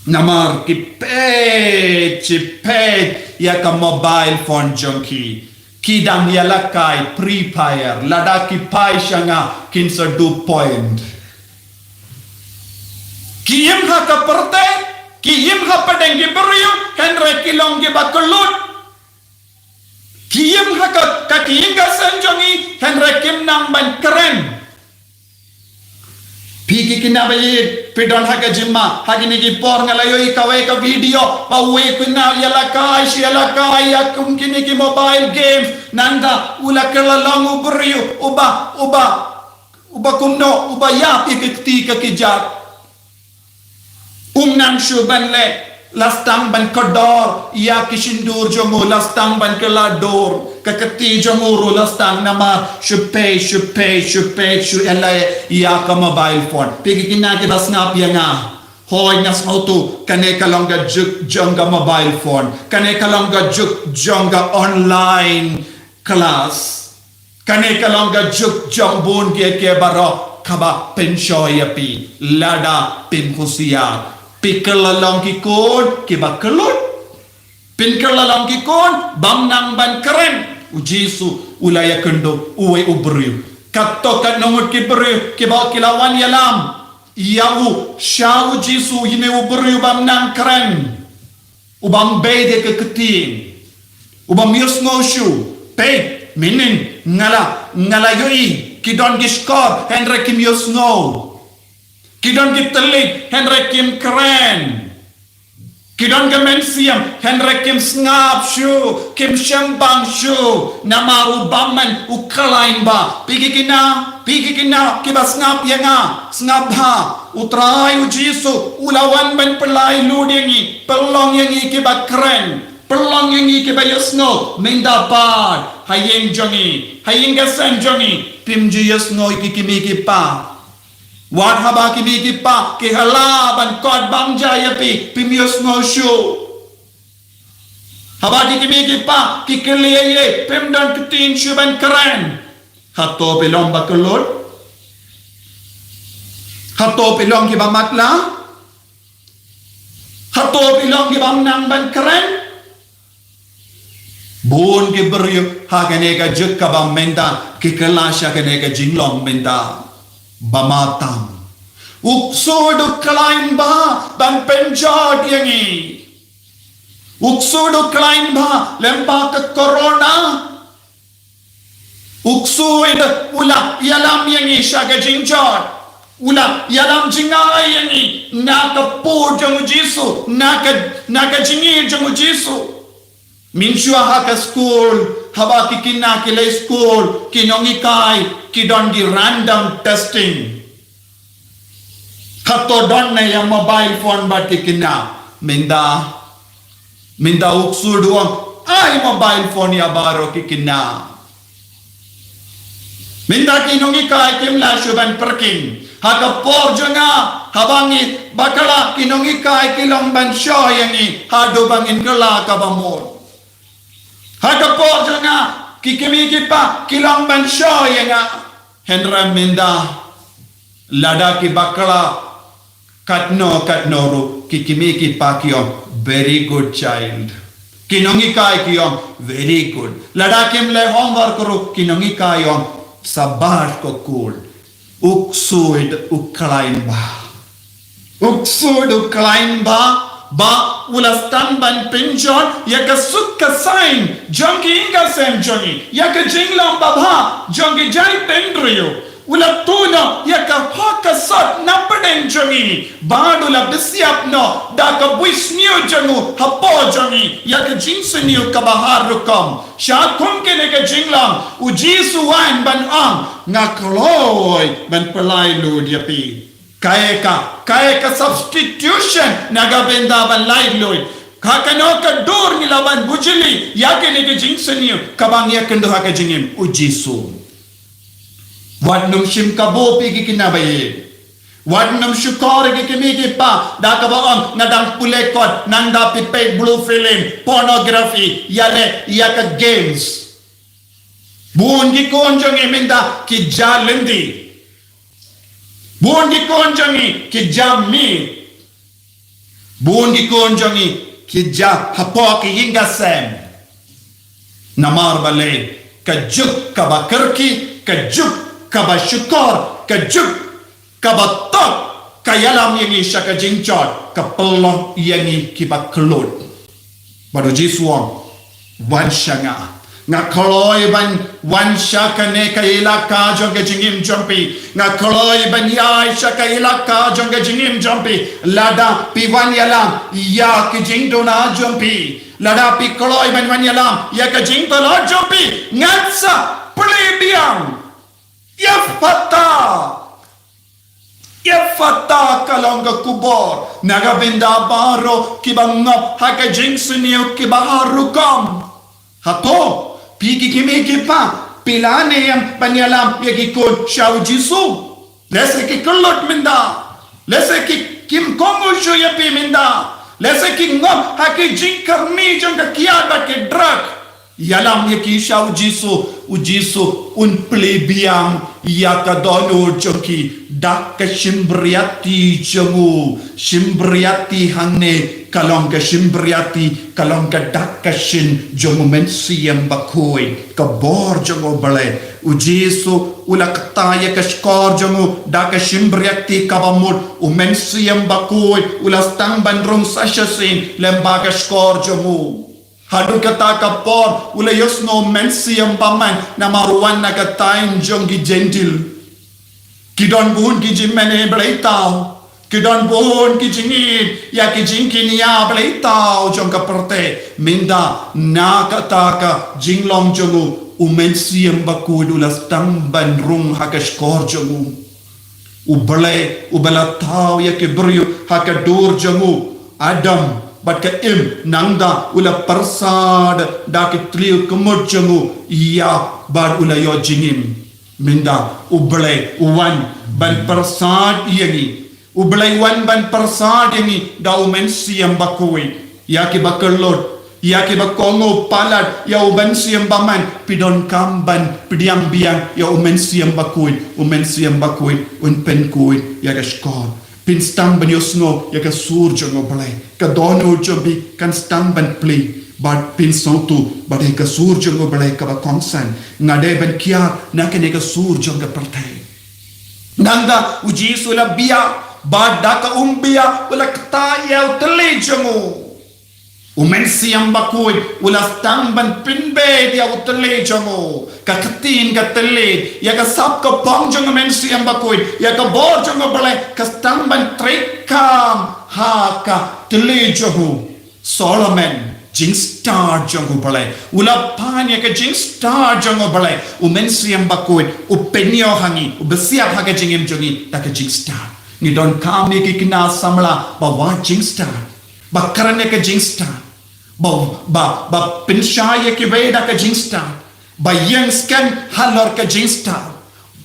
Namar ki peit, ki peit ïa ka mobile phone jong ki. Ki dang ïalehkai Free Fire, lada ki phai sha nga kin sa duh point. Ki im ha ka pyrthei, ki im ha pdeng ki briew, hynrei ki long kiba kyllut. Ki im ha ka, ka ïing ka sem jong ngi, hynrei kim nang ban kren. Phi ki khynnah ba ïeit, phi don ha ka jingma, ha kine ki por nga la ïohi kawei ka video, ba uwei u khynnah u ïalehkai, shi ïalehkai ïa kum kine ki mobile games, nangta u la kylla long u briew, uba, uba, uba kumno, uba ïap ïa ka kti ka kjat. Um nang shuh ban leh, la sdang ban kordor ïa ki shyntur jong u, la sdang ban kylla dur, ka kti jong u ruh la sdang namar shu peit, shu peit, shu peit, shu ïaleh ïa ka mobile phone. Phi ki khynnah kiba sngap ïa nga. Hooid nga sngewthuh, kane ka long ka juk jong ka mobile phone. Kane ka long ka juk jong ka online class. Kane ka long ka juk jong bun kiei kiei baroh kaba pynshoi ïa phi lada phim husiar. Phi kylla long ki khun kiba kyllut. Phin kylla long ki khun bym nang ban kren. U Jisu u la ïakynduh uwei u briew. Katto katno ngut ki briew kiba ki la wan ïalam ïa u sha u Jisu, ïa une u briew bym nang kren. U bym beh de ka ktien. U bym ïohsngew shuh. Peit, mynnin nga la, nga la ïohi, ki don ki shkor, hynrei kim ïohsngew. Ki don ki tylli, hynrei kim kren. Ki don ka mynsiem, hynrei kim sngap shuh, kim shembang shuh. Namar u bymman u khlaiñ bha. Phi ki khynnah, phi ki khynnah kiba sngap ïa nga, sngap bha. U Trai u Jisu u la wan ban pynlait lut ïa ngi, pynlong ïa ngi kiba kren, pynlong ïa ngi kiba ïohsngew. Mynta pat ha ïing jong ngi, ha ïing ka sem jong ngi, phim ju ïohsngew ïa ki kmie ki kpa. Wat haba ki kmie ki kpa ki hala ban khot bam ja ïa phi, phim ïohsngew shuh. Haba ki kmie ki kpa ki kylli ïa phi, phim don ktien shuh ban kren. Hato phi long ba kyllut? Hato phi long kiba matlah? Hato phi long kiba ym nang ban kren? Bun ki briew ha kane ka juk kaba mynta ki kylla sha kane ka jinglong mynta ba ma tam. U ksu u khlaiñ bha ban pynjot ïa ngi. U ksu u khlaiñ bha lem bad ka corona. U ksu u la ïalam ïa ngi sha ka jingjot. U la ïalam jngai ïa ngi na ka pud jong u Jisu, na ka, na ka jingïeit jong u Jisu. Mynshuwa ha ka skul, haba ki khynnah ki leit skul, ki nonghikai ki don ki random testing. Hato don ne ïa mobile phone bad ki khynnah? Mynta, mynta u ksuid u ong, ai mobile phone ïa baroh ki khynnah. Mynta ki nonghikai kim lah shuh ban pyrkhing. Ha ka por jong nga, haba ngi bakla, ki nonghikai ki long ban shoi ïa ngi haduh ba ngin kylla kaba mut. Ha ka por jong nga, ki kmie ki kpa ki long ban shoi ïa nga. Hynrei mynta, lada ki bakla katno katno ruh, ki kmie ki kpa ki ong, "Very good child." Ki nonghikai ki ong, "Very good." Lada kim leh homework ruh, ki nonghikai ong, "Sabat ko khun." U ksuid u khlaiñ bha. U ksuid u khlaiñ bha, ba u la sdang ban pynjot ïa ka suk ka saiñ jong ki ïing ka sem jong ngi, ïa ka jinglong babha jong ki jaitbynriew. U la tuh noh ïa ka hok ka sot na pdeng jong ngi, bad u la bishap noh da ka buit sniew jong u hapoh jong ngi ïa ka jingsniew kaba har rukom. Shakum kane ka jinglong, u Jisu u wan ban ong, "Nga kloi ban pyllait lut ïa phi." Kaei ka, kaei ka substitution na ka bynta ban lait lut? Ka kano ka dur ngi lah ban bujli ïa kane ka jingsniew kaba ngi ïakynduh ha ka jingim? U Jisu. Wat nym shim kabu phi ki khynnah ba ïeit. Wat nym shukor ïa ki kmie ki kpa da kaba ong, "Nga dang pule kot, nangta phi peit blue film, pornography, ïaleh ïa ka games." Bun ki khun jong ngi mynta ki jah lynti. Bun ki khun jong ngi ki jah miet. Bun ki khun jong ngi ki jah hapoh ki ïing ka sem. Namar balei? Ka juk kaba kyrkieh, ka juk kaba shukor, ka juk kaba tok, ka ïalam ïa ngi sha ka jingjot, ka pynlong ïa ngi kiba kyllut. Bad u Jisu u ong, "Wan sha nga. Nga kloi ban wan sha kane ka ïalehkai jong ka jingim jong phi. Nga kloi ban ïaid sha ka ïalehkai jong ka jingim jong phi. Lada phi wan ïalam ïa ki jingduna jong phi, lada phi kloi ban wan ïalam ïa ka jingtlot jong phi, ngan sa plie biang." Ephphatha. Ephphatha ka long ka khubor na ka bynta baroh kiba ngop ha ka jingsniew kaba har rukom. Hato phi ki kmie ki kpa phi lah ne em ban ïalam ïa ki khun sha u Jisu? Lehse ki kyllut mynta. Lehse ki, kim kohnguh shuh ïa phi mynta. Lehse ki ngop ha ki jingkyrni jong ka kiad bad ki drug. Ïalam ïa ki sha u Jisu, u Jisu un plie biang ïa ka dohnud jong ki da ka shympriahti jong u. Shympriahti hangne ka long ka shympriahti, ka long ka dak ka shin jong u Mynsiem Bakhuid, ka bor jong u Blei. U Jisu u la kta ïa ka shkor jong u da ka shympriahti kaba mut, u Mynsiem Bakhuid u la sdang ban rung sa shisien lem bad ka shkor jong u. Haduh kata ka por u la ïohsngew mynsiem bymman namar u wan na ka thaiñ jong ki Jentil. Ki don bun ki jingmane blei thaw. Ki don bun ki jingïeit ïa ki jingkñia blei thaw jong ka pyrthei. Mynta na kata ka jinglong jong u, u Mynsiem Bakhuid u la sdang ban rung ha ka shkor jong u. U Blei uba la thaw ïa ki briew ha ka dur jong u, Adam bad ka Im, nangta u la pyrsad da ki thliew kmut jong u ïa bad u la ïoh jingim. Mynta u Blei u wan ban pyrsad ïa ngi. U Blei u wan ban pyrsad ïa ngi da u Mynsiem Bakhuid. Ïa kiba kyllut, ïa kiba kohnguh palat ïa u Mynsiem Bymman, phi donkam ban pdiang biang ïa u Mynsiem Bakhuid, u Mynsiem Bakhuid un pynkhuid ïa ka shkor. Phin sdang ban ïohsngew ïa ka sur jong u Blei. Ka dohnud jong phi kan sdang ban plie. Bad phin sngewthuh ba dei ka sur jong u Blei kaba kongsan. Nga dei ban kiar na kane ka sur jong ka pyrthei. Nangta u Jisu u la bia, bad da ka umbia u la kta ïa u thylliej jong u. U Mynsiem Bakhuid u la sdang ban pynbeit ïa u thylliej jong u. Ka ktien ka thylliej, ïa ka sap ka phong jong u Mynsiem Bakhuid, ïa ka bor jong u Blei ka sdang ban treikam ha ka thylliej jong u. Solomon, jingstad jong U Blei. U la pan ïa ka jingstad jong U Blei. U Mynsiem Bakhuid u pynïoh ha ngi, u bsiap ha ka jingim jong ngi da ka jingstad. Ngi donkam ïa ki khynnah samla ba wad jingstad, ba kren ïa ka jingstad, ba, ba, ba pynshai ïa kiwei da ka jingstad, ba ïeng skhem halor ka jingstad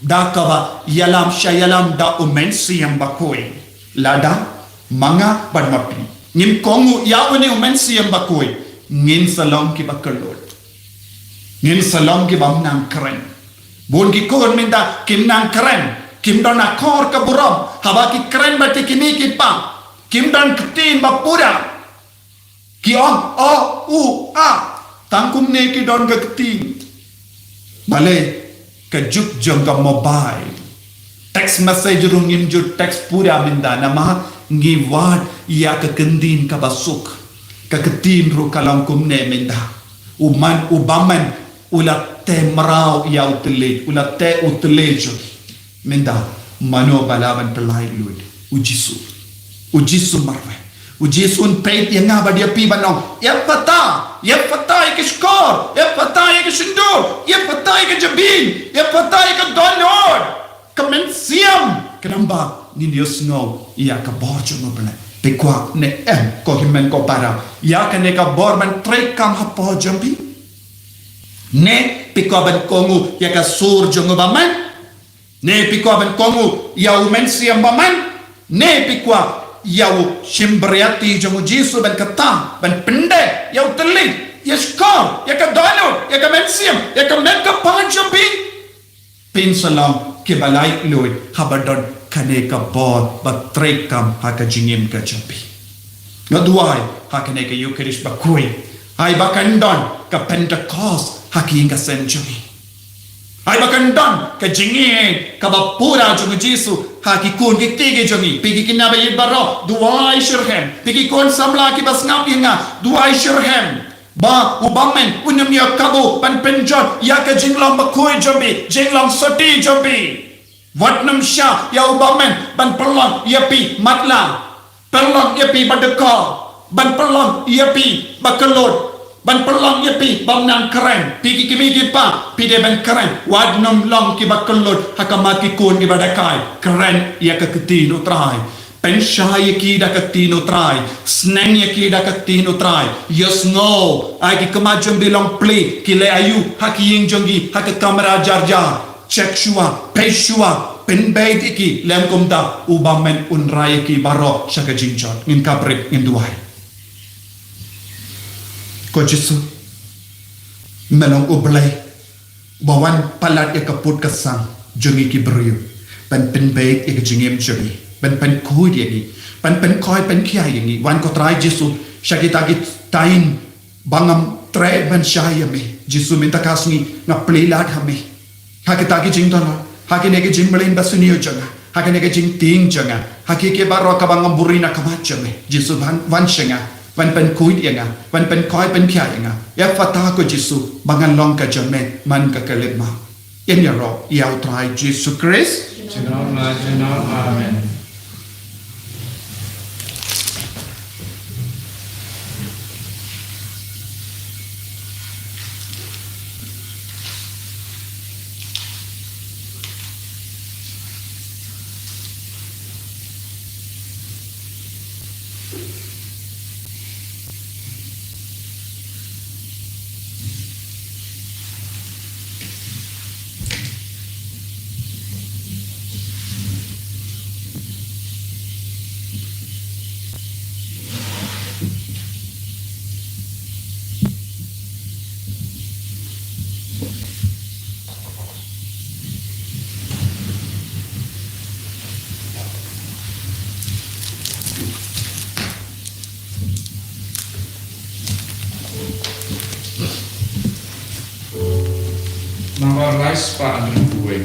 da kaba ïalam sha ïalam da U Mynsiem Bakhuid. Lada ma nga bad ma phi ngim kohnguh ïa une U Mynsiem Bakhuid, ngin sa long kiba kyllut, ngin sa long kiba ym nang kren. Bun ki khun mynta kim nang kren, kim don akor ka burom. Haba ki kren bad ki kmie ki kpa, kim don ktien ba pura. Ki ong o, u, a. Tang kumne ki don ka ktien. Balei? Ka juk jong ka mobile. Text message ruh ngim ju text pura mynta namar ngi wad ïa ka ktien kaba suk. Ka ktien ruh ka long kumne mynta. U man, u bymman u la teh mraw ïa u thylliej, u la teh u thylliej. Mynta mano ba lah ban pynlait lut? U Jisu. U Jisu marwei. U Jisu un peit ïa nga bad ïa phi ban ong, Ephphatha, Ephphatha ïa ka shkor, Ephphatha ïa ka shyntur, Ephphatha ïa ka jabieng, Ephphatha ïa ka dohnud. Ka mynsiem, ka namar ba ngin ïohsngew ïa ka bor jong U Blei. Phi kwah ne em, ko hynmen ko para, ïa kane ka bor ban treikam hapoh jong phi? Ne phi kwah ban kohnguh ïa ka sur jong u bymman? Ne phi kwah ban kohnguh ïa u Mynsiem Bymman? Ne phi kwah ïa u shympriahti jong u Jisu ban kata, ban pyndep ïa u thylliej, ïa shkor, ïa ka dohnud, ïa ka mynsiem, ïa ka met ka phad jong phi? Phin sa long kiba lait luid haba don kane ka bor ba treikam ha ka jingim ka jong phi. Nga duwai ha kane ka Ïukharist bakhuid, ai ba kan don ka Pentekost ha ki ïing ka sem jong ngi. Ai ba kan don ka jingïeit kaba pura jong u Jisu ha ki khun ki kti ki jong ngi. Phi ki khynnah ba ïeit baroh, duwai shitrhem. Phi ki khun samla kiba sngap ïa nga, duwai shitrhem. Ba u bymman un ym ïa kabu ban pynjot ïa ka jinglong bakhuid jong phi, jinglong sotti jong phi. Wat nym shah ïa u bymman ban pynlong ïa phi matlah, pynlong ïa phi ba dkhot, ban pynlong ïa phi ba kyllut, ban pynlong ïa phi bym nang kren. Phi ki kmie ki kpa, phi dei ban kren. Wat nym long kiba kyllut ha khmat ki khun kiba dkhot. Kren ïa ka ktien u Trai. Pynshai ïa ki da ka ktien u Trai. Sneng ïa ki da ka ktien u Trai. Ïohsngew, ai ki khmat jong phi long plie, ki leh aïu ha ki ïing jong ki, ha ka kamra jar jar. Check shuwa, peit shuwa, pynbeit ïa ki, lem kumta u bymman un rai ïa ki baroh sha ka jingjot. Ngin khaprit, ngin duwai. Ko Jisu, me long U Blei ba wan palat ïa ka put ka sang jong ngi ki briew, ban pynbeit ïa ka jingim jong ngi, ban pynkhuid ïa ngi, ban pynkhuid pynkhiah ïa ngi. Wan ko Trai Jisu sha kita ki thaiñ ba ngam treh ban shai ïa me. Jisu mynta ka sngi nga plie lad ha me, ha kita ki jingdon, ha kine ki jingmlien ba sniew jong nga, ha kine ki jingtieng jong nga, ha ki ki baroh kaba ngam buhrieh na khmat jong me. Jisu wan, wan sha nga, wan pynkhuid ïa nga, wan pynkhuid pynkhiah ïa nga. Ephphatha ko Jisu, ba ngan long ka jong me man ka khyllipmat. Im ïaroh ïa u Trai Jisu Khrist. Junom la junom. Amen. Nambar lai spah hynriew phew wei.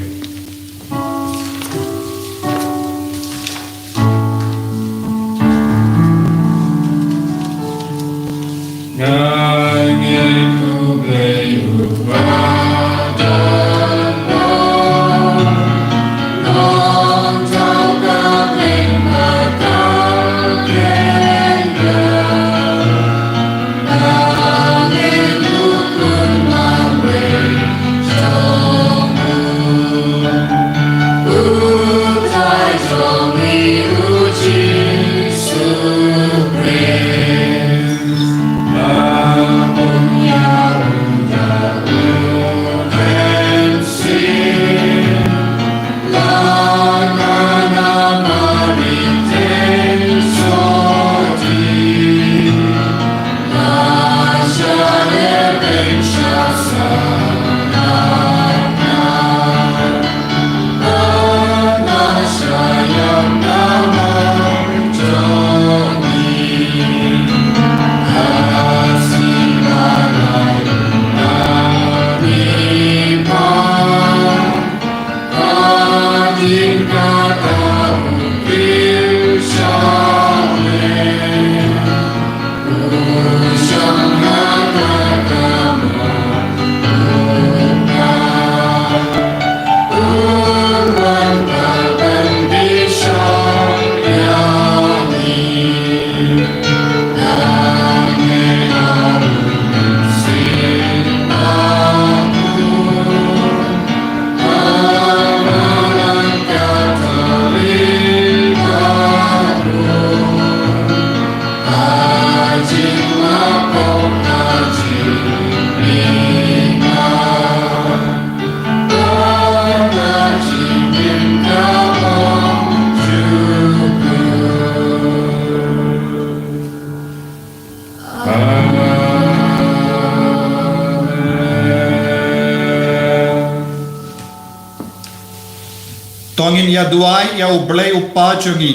To ngin ïa duwai ïa U Blei U Kpa jong ngi,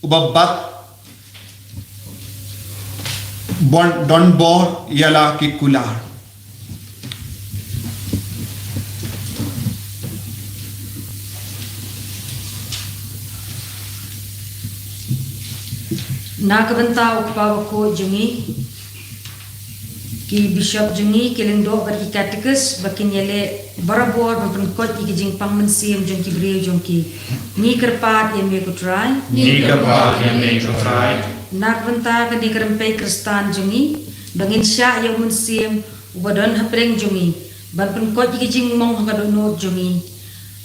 uba bat ban don bor ïa la ki kular. Na ka bynta U Kpa bakhuid jong ngi, ki bishop jong ngi, ki lyngdoh bad ki katekis ba kin ïaleh barabor ban pynkoit ïa ki jingpang mynsiem jong ki briew jong ki. Ngi kyrpad ïa me ko Trai. Ngi kyrpad ïa me ko Trai. Na ka bynta kane ka rympei Khristan jong ngi, ba ngin shah ïa u Mynsiem uba don hapdeng jong ngi ban pynkoit ïa ki jingmong ha ka dohnud jong ngi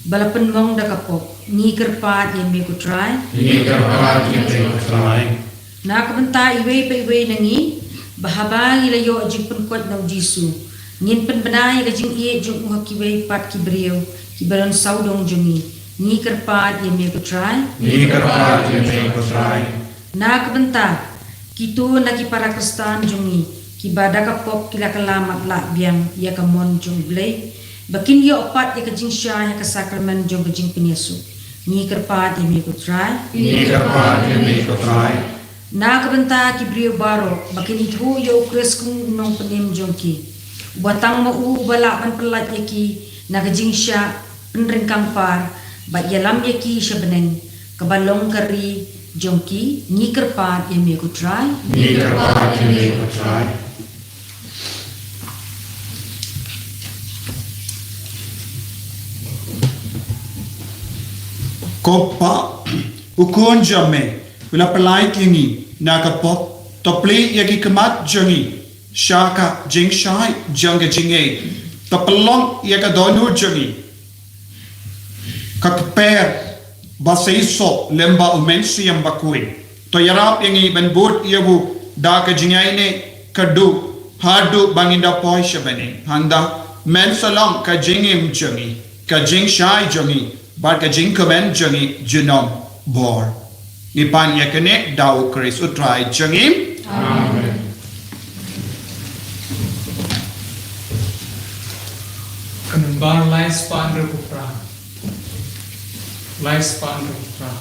ba la pynmong da ka pop. Ngi kyrpad ïa me ko Trai. Ngi kyrpad ïa me ko Trai. Na ka bynta iwei pa iwei na ngi, ba haba ngi la ïoh jingpynkoit na U Jisu, ngin pynbna ïa ka jingïeit jong u ha kiwei pat ki briew kiba don sawdong jong ngi. Ngi kyrpad ïa me ko Trai. Ngi kyrpad ïa me ko Trai. Na ka bynta kito na ki para Khristan jong ngi kiba da ka pop ki la kylla matlah biang ïa ka mon jong U Blei, ba kin ïoh pat ïa ka jingshai ha ka sakramen jong ka jingpynïasuk. Ngi kyrpad ïa me ko Trai. Ngi kyrpad ïa me ko Trai. Na ka bynta ki briew baroh ba kin ithuh ïa U Khrist kum u nongpynim jong ki, uba tang ma u uba lah ban pyllait ïa ki na ka jingshah pynryngkang par, bad ïalam ïa ki sha bneng kaba long ka ri jong ki. Ngi kyrpad ïa me ko Trai. Ngi kyrpad ïa me ko Trai. Ko Kpa, U Khun jong me u la pyllait ïa ngi na ka pop, to plie ïa ki khmat jong ngi sha ka jingshai jong ka jingngeit, to pynlong ïa ka dohnud jong ngi ka kper ba seisoh lem bad U Mynsiem Bakhuid. To ïarap ïa ngi ban bud ïa u da ka jingïaineh khadduh, haduh ba ngin da poi sha bneng. Hangta men sa long ka jingim jong ngi, ka jingshai jong ngi bad ka jingkmen jong ngi junom bor. Ngi pan ïa kane da U Khrist U Trai jong ngi. Amen. Ka nombar lai spah hynriewphew phra. Lai spah hynriewphew phra.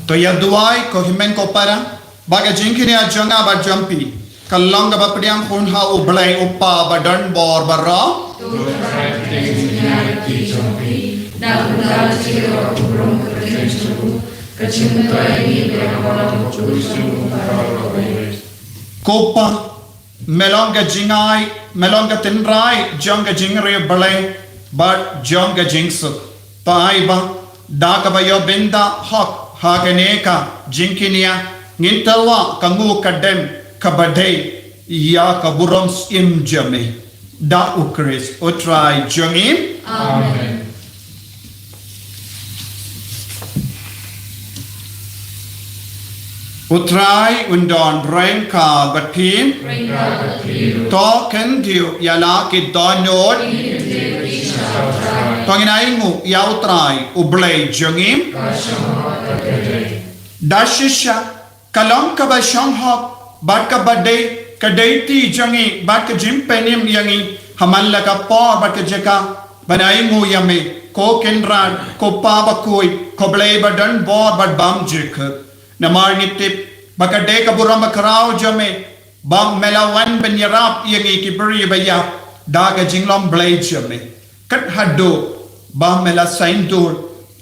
To ïa duwai ko hynmen ko para, ba ka jingkñia jong nga bad jong phi kan long kaba pdiang khun ha U Blei U Kpa ba don bor baroh. Ko Kpa, me long ka jingai, me long ka tynrai jong ka jingriewblei bad jong ka jingsuk. To ai ba da kaba ïoh bynta hok ha kane ka jingkñia, ngin tyrwa ka nguh ka dem kaba dei ïa ka burom syiem jong me da U Khrist U Trai jong ngi. Amen. U Trai un don ryngkat bad phi. To khyndiat ïa la ki dohnud. To ngin ainguh ïa U Trai U Blei jong ngi. Da shisha ka long kaba shong hok bad kaba dei, ka dei ti jong ngi bad ka jingpynim ïa ngi ha man la ka por bad ka jaka ban ainguh ïa me, ko Kynrad, ko Pa bakhuid, ko Blei ba don bor bad bymjukut. Namar ngi tip ba ka dei ka burom bakhraw jong me ba me la wan ban ïarap ïa ngi ki briew ba ïap da ka jinglong blei jong me. Kat haduh ba me la saiñdur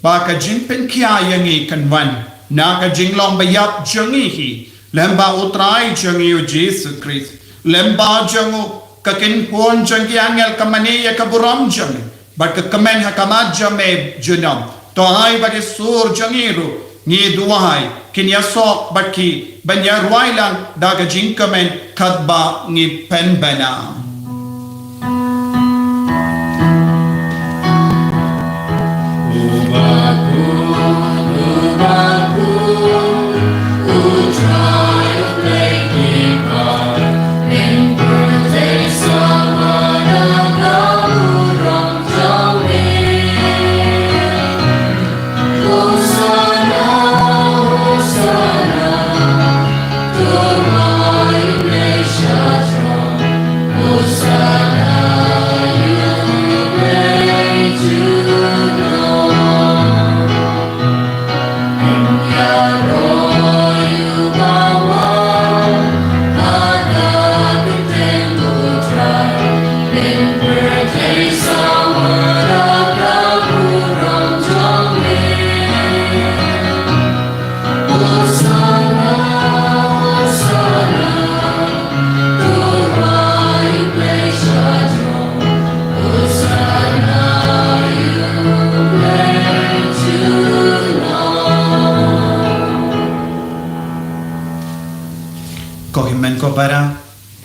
ba ka jingpynkhia ïa ngi kan wan na ka jinglong ba ïap jong ngi hi, lem bad U Trai jong ngi U Jisu Khrist, lem bad jong u ka kynhun jong ki angel ka mane ïa ka burom jong me bad ka kmen ha khmat jong me junom. To ai ba ki sur jong ngi ruh ngi duwai kin ïasoh bad ki ban ïarwai lang da ka jingkmen katba ngi pynbna. Ko hynmen ko para,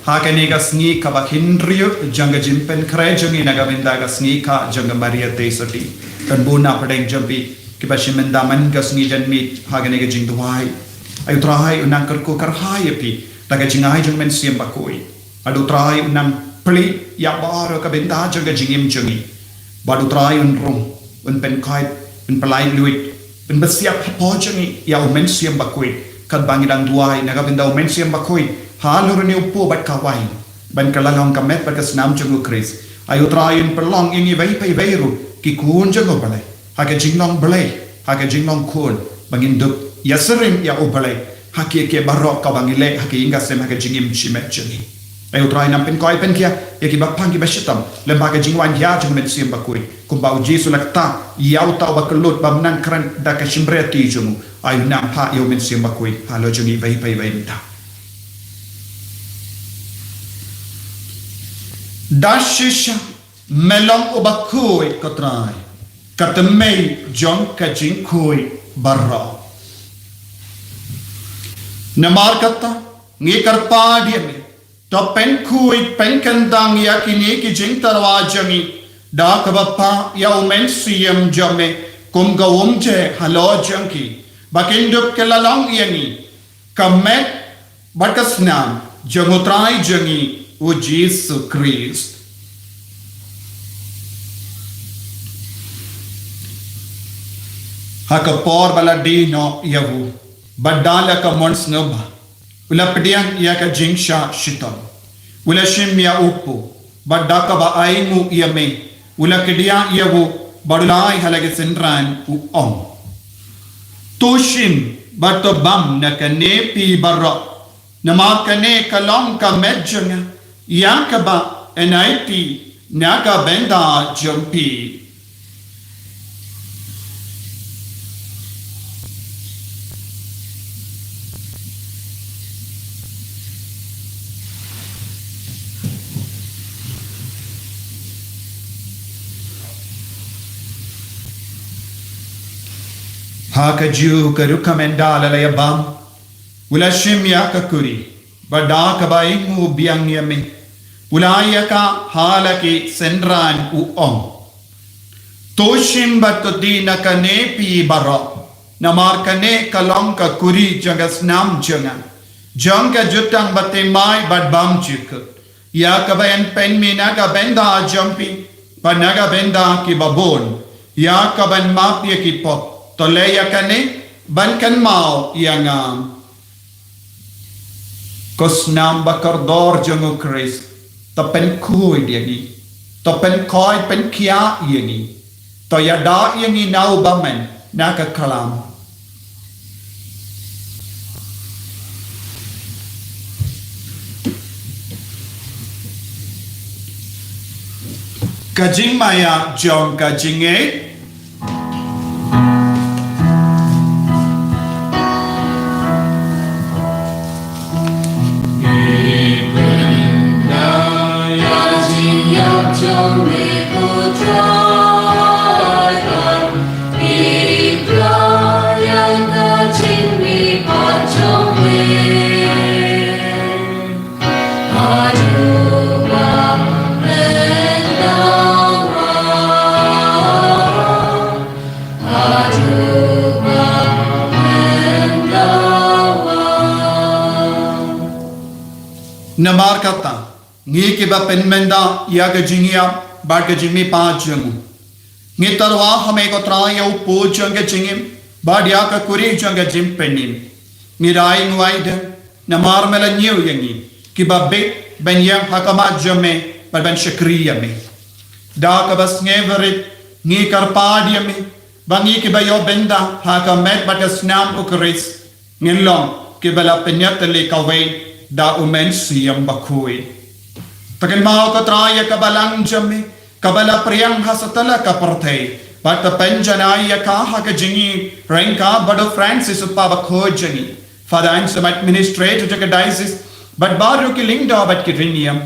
ha kane ka sngi kaba hynriew jong ka jingpynkhreh jong ngi na ka bynta ka sngi kha jong ka Maria Theisotti, kan bun na pdeng jong phi kiba shim bynta man ka sngi janmiet ha kane ka jingduwai. Ai U Trai un nang kyrkhu kyrhai ïa phi da ka jingai jong U Mynsiem Bakhuid. Ai U Trai un nang plie ïa baroh ka bynta jong ka jingim jong ngi. Bad U Trai un rung, un pynkhiah, un pyllait luid, un bisiap hapoh jong ngi ïa U Mynsiem Bakhuid. Katba ngi dang duwai na ka bynta U Mynsiem Bakhuid halor une u pud bad ka wain, ban kylla long ka met bad ka snam jong U Khrist. Ai U Trai un pynlong ïa ngi iwei pa iwei ruh ki khun jong U Blei ha ka jinglong blei, ha ka jinglong khun, ba ngin dup ïasyriem ïa U Blei ha kiei kiei baroh kaba ngi leh ha ka ïing ka sem, ha ka jingim shimet jong ngi. Ai U Trai nang pynkhiah pynkhia ïa kiba pang kiba shitom lem bad ka jingwan ïa jong U Mynsiem Bakhuid, kumba U Jisu u la ktah ïa uta uba kyllut bym nang kren da ka shympriahti jong u. Ai nang phah ïa U Mynsiem Bakhuid halor jong ngi iwei pa iwei mynta. Da shisha me long uba khuid, ko Trai, ka tymmen jong ka jingkhuid baroh. Namar kata ngi kyrpad ïa me, to pynkhuid pynkyndang ïa kine ki jingtyrwa jong ngi da kaba phah ïa U Mynsiem jong me kum ka umjer halor jong ki, ba kin dup kylla long ïa ngi ka met bad ka snam jong U Trai jong ngi U Jisu Khrist. Ha ka por ba la die noh ïa u, bad da la ka mon sngewbha u la pdiang ïa ka jingshah shitom, u la shim ïa u pud, bad da kaba ainguh ïa me u la kdiah ïa u, bad u la ai ha la ki synran, u ong: To shim bad to bam na kane phi baroh, namar kane ka long ka met jong nga, ïa kaba yn aiti na ka bynta jong phi. Ha kajuh ka rukom ynda la la ïa bam, u la shim ïa ka kuri, Bad da kaba ainguh biang ïa me, u la ïakha ha la ki synran, u ong: To shim bad to die na kane phi baroh, namar kane ka long ka kuri jong ka snam jong nga, jong ka jutang bathymmai bad bymjukut, ïa kaba yn pynmih na ka bynta jong phi bad na ka bynta kiba bun, ïa kaban map ïa ki pop. To leh ïa kane ban kynmaw ïa nga. Ko snam bakordor jong u Khrist, to pynkhuid ïa ngi, to pynkhuid pynkhiah ïa ngi, to ïada ïa ngi na u bymman, na ka khlam. Ka jingmaïa jong ka jingngeit. Namar kata, ngi kiba pynmynda ïa ka jingïap bad ka jingmihpat jong u, ngi tyrwa ha me ko Trai ïa u pud jong ka jingim bad ïa ka kuri jong ka jingpynim. Ngi da ainguh aidem namar me la ñiew ïa ngi kiba bit ban ïeng ha khmat jong me bad ban shakri ïa me. Da kaba sngewrit ngi kyrpad ïa me ba ngi kiba ïoh bynta ha ka met bad ka snam u Khrist, ngin long kiba la pynïatylli kawei da u Mynsiem Bakhuid. To kynmaw ko Trai ïa ka balang jong me kaba la pdiang ha satlak ka pyrthei bad to pynjanai ïa ka ha ka jingïaryngkat bad u Francis u Papa Bakhuid jong ngi, Father Anselm, administrator jong ka diocese, bad baroh ki lyngdoh bad ki riewniam.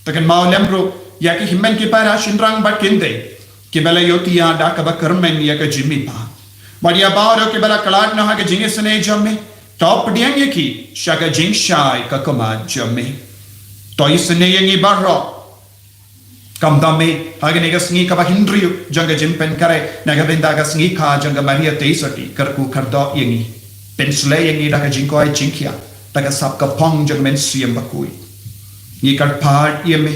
To kynmaw lem ruh ïa ki hynmen ki para shynrang bad kynthei kiba la ïohthiah da kaba kyrmen ïa ka jingmihpat, bad ïa baroh kiba la khlad noh ha ka jingisynei jong me, to pdiang ïa ki sha ka jingshai ka khmat jong me. To isynei ïa ngi baroh, khamtam me, ha kane ka sngi kaba hynriew jong ka jingpynkhreh na ka bynta ka sngi kha jong ka Maria Theisotti, kyrkhu kyrdoh ïa ngi, pynshlei ïa ngi da ka jingkoit jingkhiah da ka sap ka phong jong ka Mynsiem Bakhuid. Ngi kyrpad ïa me,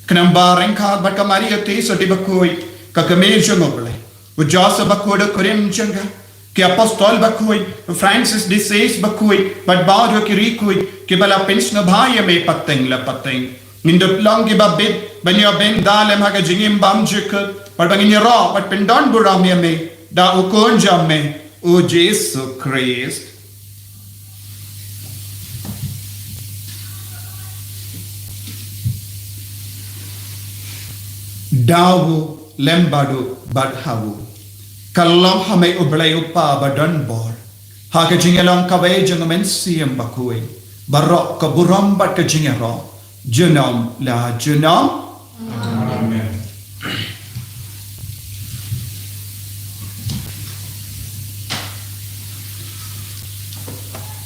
khnang ba ryngkat bad ka Maria Theisotti Bakhuid, ka Kmie jong U Blei, u Joseph Bakhuid u kurim jong ka, ki Apostol Bakhuid, Francis de Sales Bakhuid, bad baroh ki riewkhuid kiba la pynsngewbha ïa me pateng la pateng, ngin dup long kiba bit ban ïoh bynta lem ha ka jingim bymjukut, bad ba ngin ïaroh bad pyndonburom ïa me da u Khun jong me, u Jisu Khrist. Da u lem bad u bad ha u. Ka long ha me U Blei U Kpa badonbor, ha ka jingïalong kawei jong U Mynsiem Bakhuid, baroh ka burom bad ka jingïaroh junom la junom. Amen.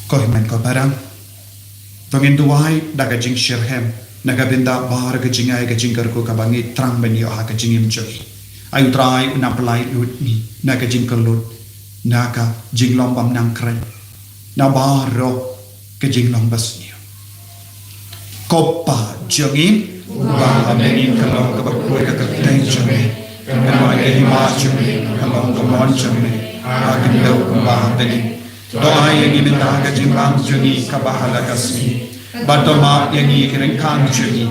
Ko hynmen ko para, to ngin duwai da ka jingshitrhem na ka bynta baroh ka jingai ka jingkyrkhu kaba ngi thrang ban ïoh ha ka jingim jong ngi. Ai U Trai un pynlait lut ïa ngi na ka jingkyllut, na ka jinglong bym nang kren, na baroh ka jinglong basniew. Ko Pa jong ngi uba ha bneng, ka long kaba khuid ka kyrteng jong me, ka long ka hima jong me, ka long ka mon jong me ha ka kyrteng kumba ha bneng. To ai ïa ngi mynta ka jingbam jong ngi kaba ha la ka sngi, bad to map ïa ngi ki ryngkang jong ngi,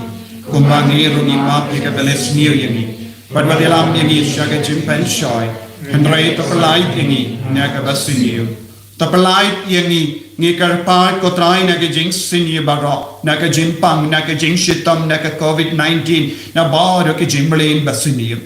kumba ngi ruh ngi map ïa kiba la sniew ïa ngi, bad wat ïalam ïa ngi sha ka jingpynshoi, hynrei to pyllait ïa ngi na kaba sniew. To pyllait ïa ngi, ngi kyrpad ko Trai, na ka jingsniew baroh, na ka jingpang, na ka jingshitom, na ka covid nineteen, na baroh ka jingmlien basniew.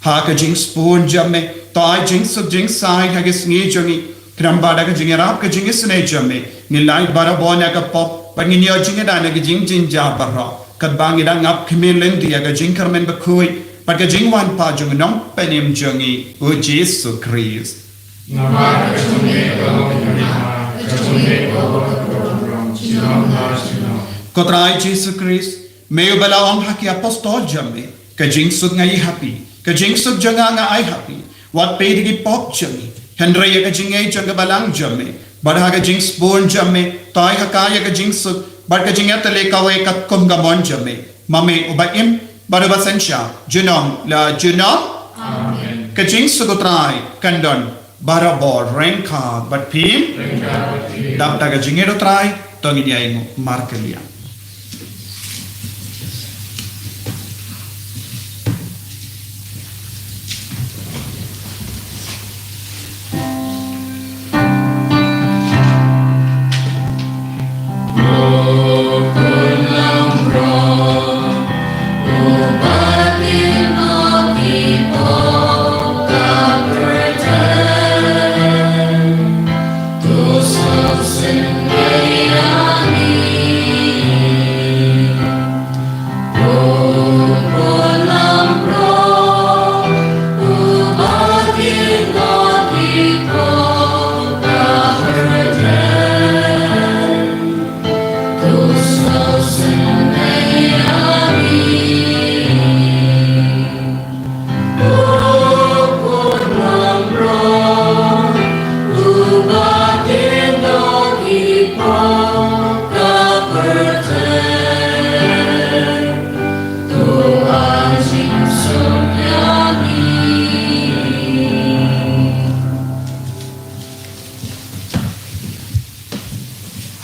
Ha ka jingsbun jong me, to ai jingsuk jingsaiñ ha ka sngi jong ngi, khnang ba da ka jingïarap ka jingisynei jong me, ngin lait barabor na ka pop, bad ngin ïoh jingïada na ka jingjynjar baroh, katba ngi dang ap khmih lynti ïa ka jingkyrmen bakhuid bad ka jingwan pat jong u Nongpynim jong ngi, u Jisu Khrist. Namar ka jong me ka long ka hima, ka jong me ka long ka burom, junom la junom. Ko Trai Jisu Khrist, me uba la ong ha ki apostol jong me, ka jingsuk nga ai ha phi, ka jingsuk jong nga nga ai ha phi. Wat peit ïa ki pop jong ngi, hynrei ïa ka jingngeit jong ka balang jong me. Bad ha ka jingsbun jong me, tai ha ka ïa ka jingsuk, bad ka jingïatylli kawei katkum ka mon jong me. Ma me uba im, bad uba synshar, junom la junom. Amen. Ka jingsuk u Trai kan don barabor ryngkat bad phi. Ryngkat bad phi. Dap da ka jingïeit u Trai, to ngin ïainguh markylliang.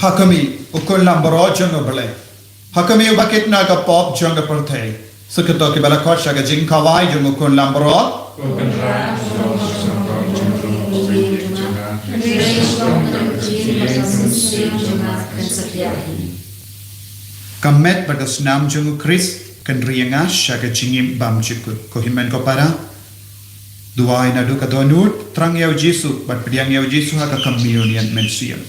Ha khmih, u khun langbrot jong u Blei. Ha khmih, uba kit na ka pop jong ka pyrthei. Sa kito kiba la khot sha ka jingkhawai jong u khun langbrot. Ka met bad ka snam jong u Khrist kan ri ïa nga sha ka jingim bymjukut. Ko hynmen ko para, duwai naduh ka dohnud, thrang ïa u Jisu bad pdiang ïa u Jisu ha ka communion mynsiem.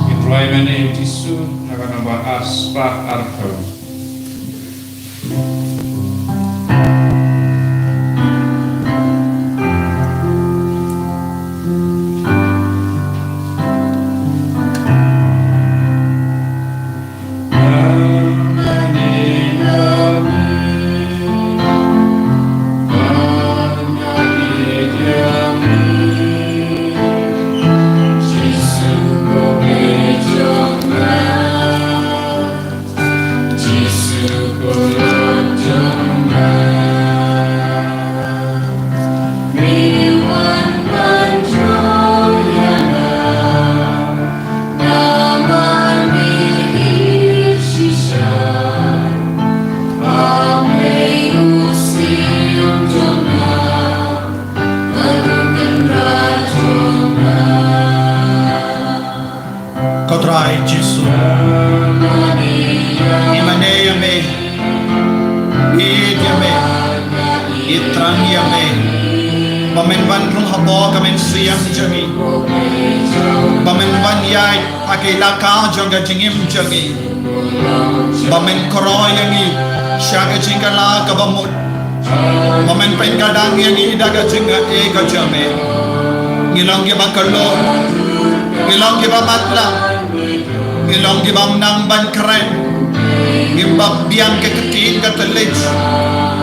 Ngi trai mynne ïa u Jisu, na ka namba arspah arphew. Thrang ïa me ba men wan rung hapoh ka mynsiem jong ngi, ba men wan ïaid ha ki laka jong ka jingim jong ngi, ba men khroi ïa ngi sha ka jingkylla kaba mut, ba men pynkylla ïa ngi da ka jingaiei ka jong me. Ngi long kiba khlur, ngi long kiba matlah, ngi long kiba ym nang ban kren, ngim pat biang ka ktien ka thylliej,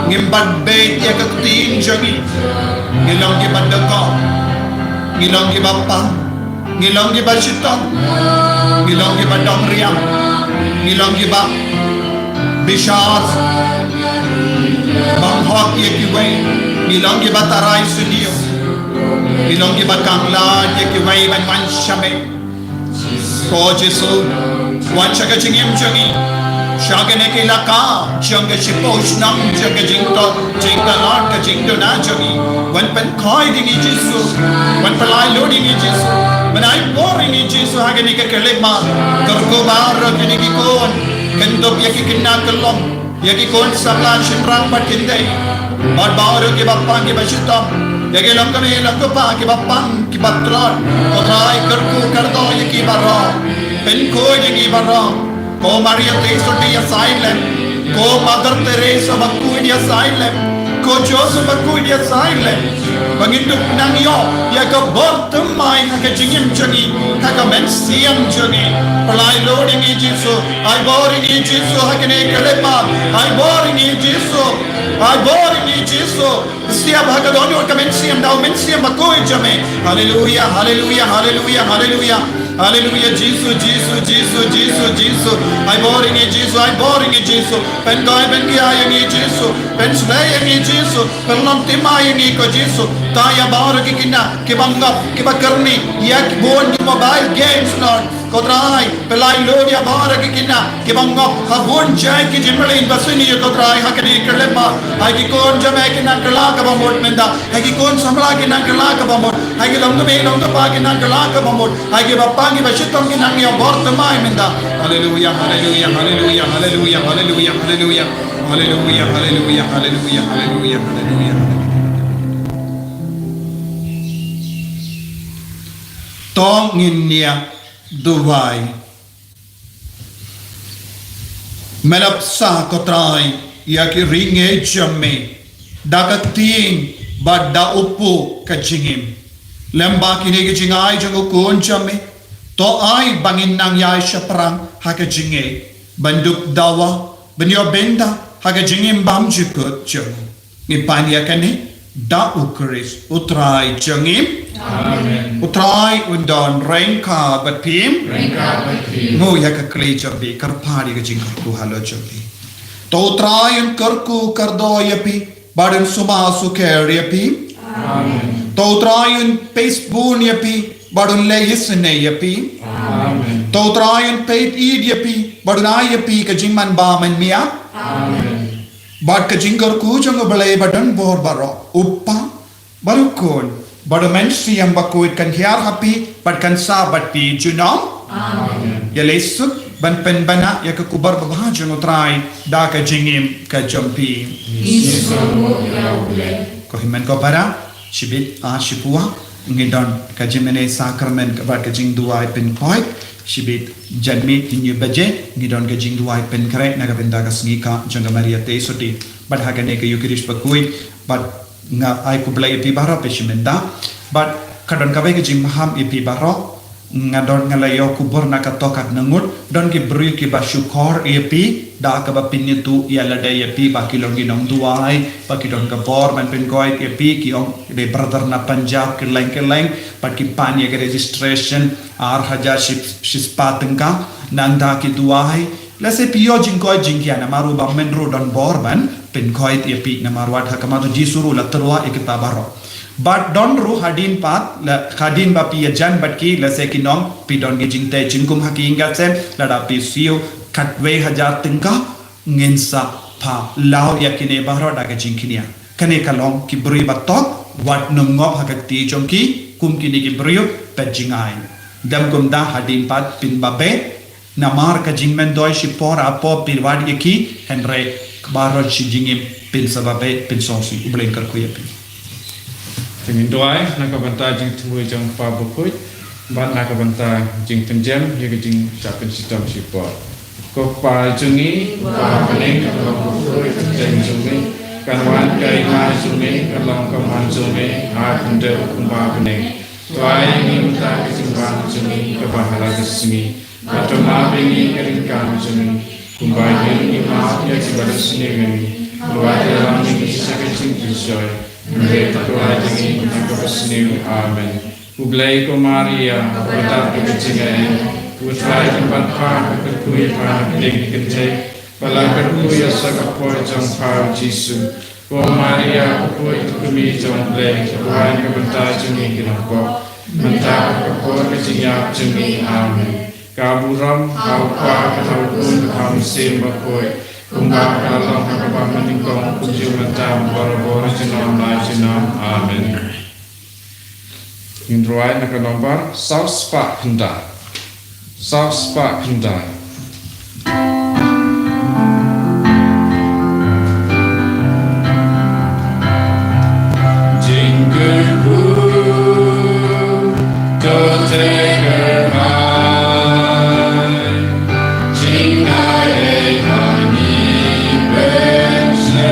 ngim pat beit ïa ka ktien jong ngi. Ngi long kiba dkoh, ngi long kiba pang, ngi long kiba shitom, ngi long kiba dom riam, ngi long kiba bishar bymhok ïa kiwei, ngi long kiba tharai sniew, ngi long kiba khanglad ïa kiwei ban wan sha me. Ko Jisu, wan sha ka jingim jong ngi, sha kane ka laka jong ka shiphew snem jong ka jingthoh jingkhlad ka jingduna jong ngi. Wan pynkhuid ïa ngi Jisu, wan pynlait lut ïa ngi Jisu, wan ai bor ïa ngi Jisu ha kane ka khyllipmat. Kyrkhu baroh kine ki khun, kyndup ïa ki khynnah khyllung, ïa ki khun samla shynrang bad kynthei, bad baroh kiba pang kiba shitom, ïa ki longkmie longkpa kiba pang kiba tlot. Ko Trai, kyrkhu kyrdoh ïa ki baroh, pynkhuid ïa ki baroh. Ko Maria Theisotti ïa shah lem, ko Mother Teresa ba khuid ïa shah lem, ko Joseph ba khuid ïa shah lem, ba ngin dup nang ïoh ïa ka bor thymmai ha ka jingim jong ngi, ha ka mynsiem jong ngi. Pynlait lut ïa ngi Jisu, ai bor ïa ngi Jisu ha kane ka khyllipmat, ai bor ïa ngi Jisu, ai bor ïa ngi Jisu. Siap ha ka dohnud ka mynsiem da u Mynsiem Bakhuid jong me. Haleluia, haleluia, haleluia, haleluia. Haleluia, Jisu, Jisu, Jisu, Jisu, Jisu. Ai bor ïa ngi Jisu, ai bor ïa ngi Jisu. Pynkhuid, pynkhiah ïa ngi Jisu, pynshlei ïa ngi Jisu, pynlong thymmai ïa ngi ko Jisu. Tang ïa baroh ki khynnah kiba ngop, kiba kyrni ïa ki bun ki mobile games, Lord. Ko Trai, pynlait lut ïa baroh ki khynnah kiba ngop ha bun jait ki jingmlien ba sniew, ko Trai, ha kane ka khyllipmat. Ai ki khun jong me ki nang kylla kaba mut mynta, ai ki khun samla ki nang kylla kaba mut, ai ki longkmie longkpa ki nang kylla kaba mut, ai kiba pang kiba shitom ki nang ïoh bor thymmai mynta. Haleluia, haleluia, haleluia, haleluia, haleluia, haleluia. Haleluia, haleluia, haleluia, haleluia, haleluia, haleluia. To ngin ïa duwai. Me la pynshah, ko Trai, ïa ki riewngeit jong me da ka ktien bad da u pud ka jingim. Lem bad kine ki jingai jong u Khun jong me, to ai ba ngin nang ïaid shaphrang ha ka jingngeit, ban dup dawa, ban ïoh bynta ha ka jingim bymjukut jong u. Ngi pan ïa kane da u Khrist u Trai jong ngi. Amen. U Trai un don ryngkat bad phi. Ryngkat bad phi. Nguh ïa ka kti jong phi, kyrpad ïa ka jingkyrkhu halor jong phi. To u Trai un kyrkhu kyrdoh ïa phi bad un sumar sukher ïa phi. Amen. To u Trai un peit bun ïa phi bad un leh isynei ïa phi. Amen. To u Trai un peit ïeit ïa phi bad un ai ïa phi ka jingmanbha mynmiet. Amen. Bad ka jingkyrkhu jong u Blei ba don bor baroh, u Kpa, bad u Khun, bad u Mynsiem Bakhuid kan hiar ha phi bad kan sah bad phi junom. Amen. Ïa lei suk ban pynbna ïa ka khubor babha jong u Trai da ka jingim ka jong phi. Ngi sngewbha ïa u Blei. Ko hynmen ko para, shibit, ah, shiphew ngi don ka jingmane sakramen bad ka jingduwai pynkhuid. Shibit janmiet hynñiew baje ngi don ka jingduwai pynkhreh na ka bynta ka sngi ka jong ka Maria Theisotti. Bad ha kane ka Eucharist bakhuid bad nga ai khublei ïa phi baroh phi sngewbha. Bad ka don kawei ka jingmaham ïa phi baroh. Nga don, nga la ïoh khubor na kato katne ngut, don ki briew kiba shukor ïa phi da kaba pynïathuh ïa lade ïa phi ba ki long ki nongduwai, ba ki don ka bor ban pynkhuid ïa phi, ki ong dei brother na Punjab, kylleng kylleng, bad ki pan ïa ka registration ar hajar shi, shispah tyngka. Nangta ki duwai, lehse phi ïoh jingkhuid jingkhiah, namar u ba men ruh don bor ban pynkhuid ïa phi, namar wat ha khmat u Jisu ruh la tyrwa ïa kita baroh. Bad don ruh hadien pat, la, hadien ba phi ïajan bad ki, lehse ki nong, phi don ki jingtei jingkhum ha ki ïing ki sem, lada phi siew khatwei hajar tyngka, ngin sa pynlaw ïa kine baroh da ka jingkñia. Kane ka long ki briew ba tok, wat nym ngop ha ka kti jong ki, kum kine ki briew ba jngai. Dem kumta hadien pat phin ba beh, namar ka jingmyntoi shipor hapoh phi wad ïa ki, hynrei baroh shi jingim Pynsawa bad pynshong shuh, U Blei un kyrkhu ïa phi. Te ngin duwai na ka bynta jingthmu jong Pa Bakhuid bad na ka bynta jingpynjem ïa ka jingshah pynshitom shipor. Ko Pa jong ngi, Ko Pa ha bneng, kan long bakhuid ka kyrteng jong me, kan wan ka ïing jong me, kan long ka mon jong me ha khyndew kumba ha bneng. To ai ïa ngi mynta ka jingbam jong ngi kaba ha la ka sngi. Bad to map ïa ngi ka ryngkat jong ngi, kumba ngi map ïa kiba la sniew ïa ngi. Wat ïalam ïa ngi sha ka jingpynshoi, hynrei to ai ïa ngi na kaba sniew. Amen. U Blei, ko Maria, kaba dap da ka jingaiei, U Trai u don bad pha, u kyrkhu ïa pha na pdeng ki kynthei, bad la kyrkhu ïa sa ka por jong pha U Jisu. Ko Maria, ko kmie jong U Blei, to duwai na ka bynta jong ngi ki nongpop, mynta bad ha ka por ka jingïap jong ngi. Amen. Ka burom ha U Kpa, ha U Khun, ha U Mynsiem Bakhuid, kumba ka la long ha kaba mynnyngkong, kumjuh mynta, barabor, junom la junom. Amen. Ngin duwai na ka nombar saw spah khyndai. Saw spah khyndai. Jingkyrkhu to te kyrhai, jingaiei ha ngi pynshlur,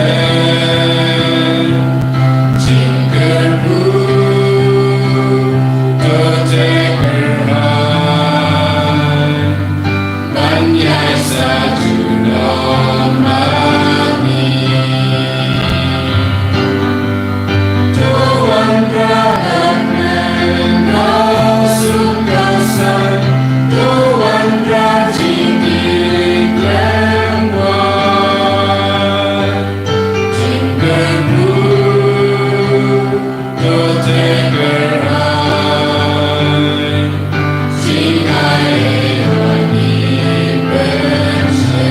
jingkyrkhu to te kyrhai, ban ïaid sa junom ma ngi. To wanrah kyrmen, to suk kyrsan, to wanrah jingkyrkhu khlem wai. Jingkyrkhu to te kyrhai, jingaiei ha ngi pynshlur.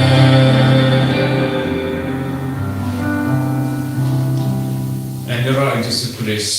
Ïaroh ïa U Jisu Khrist.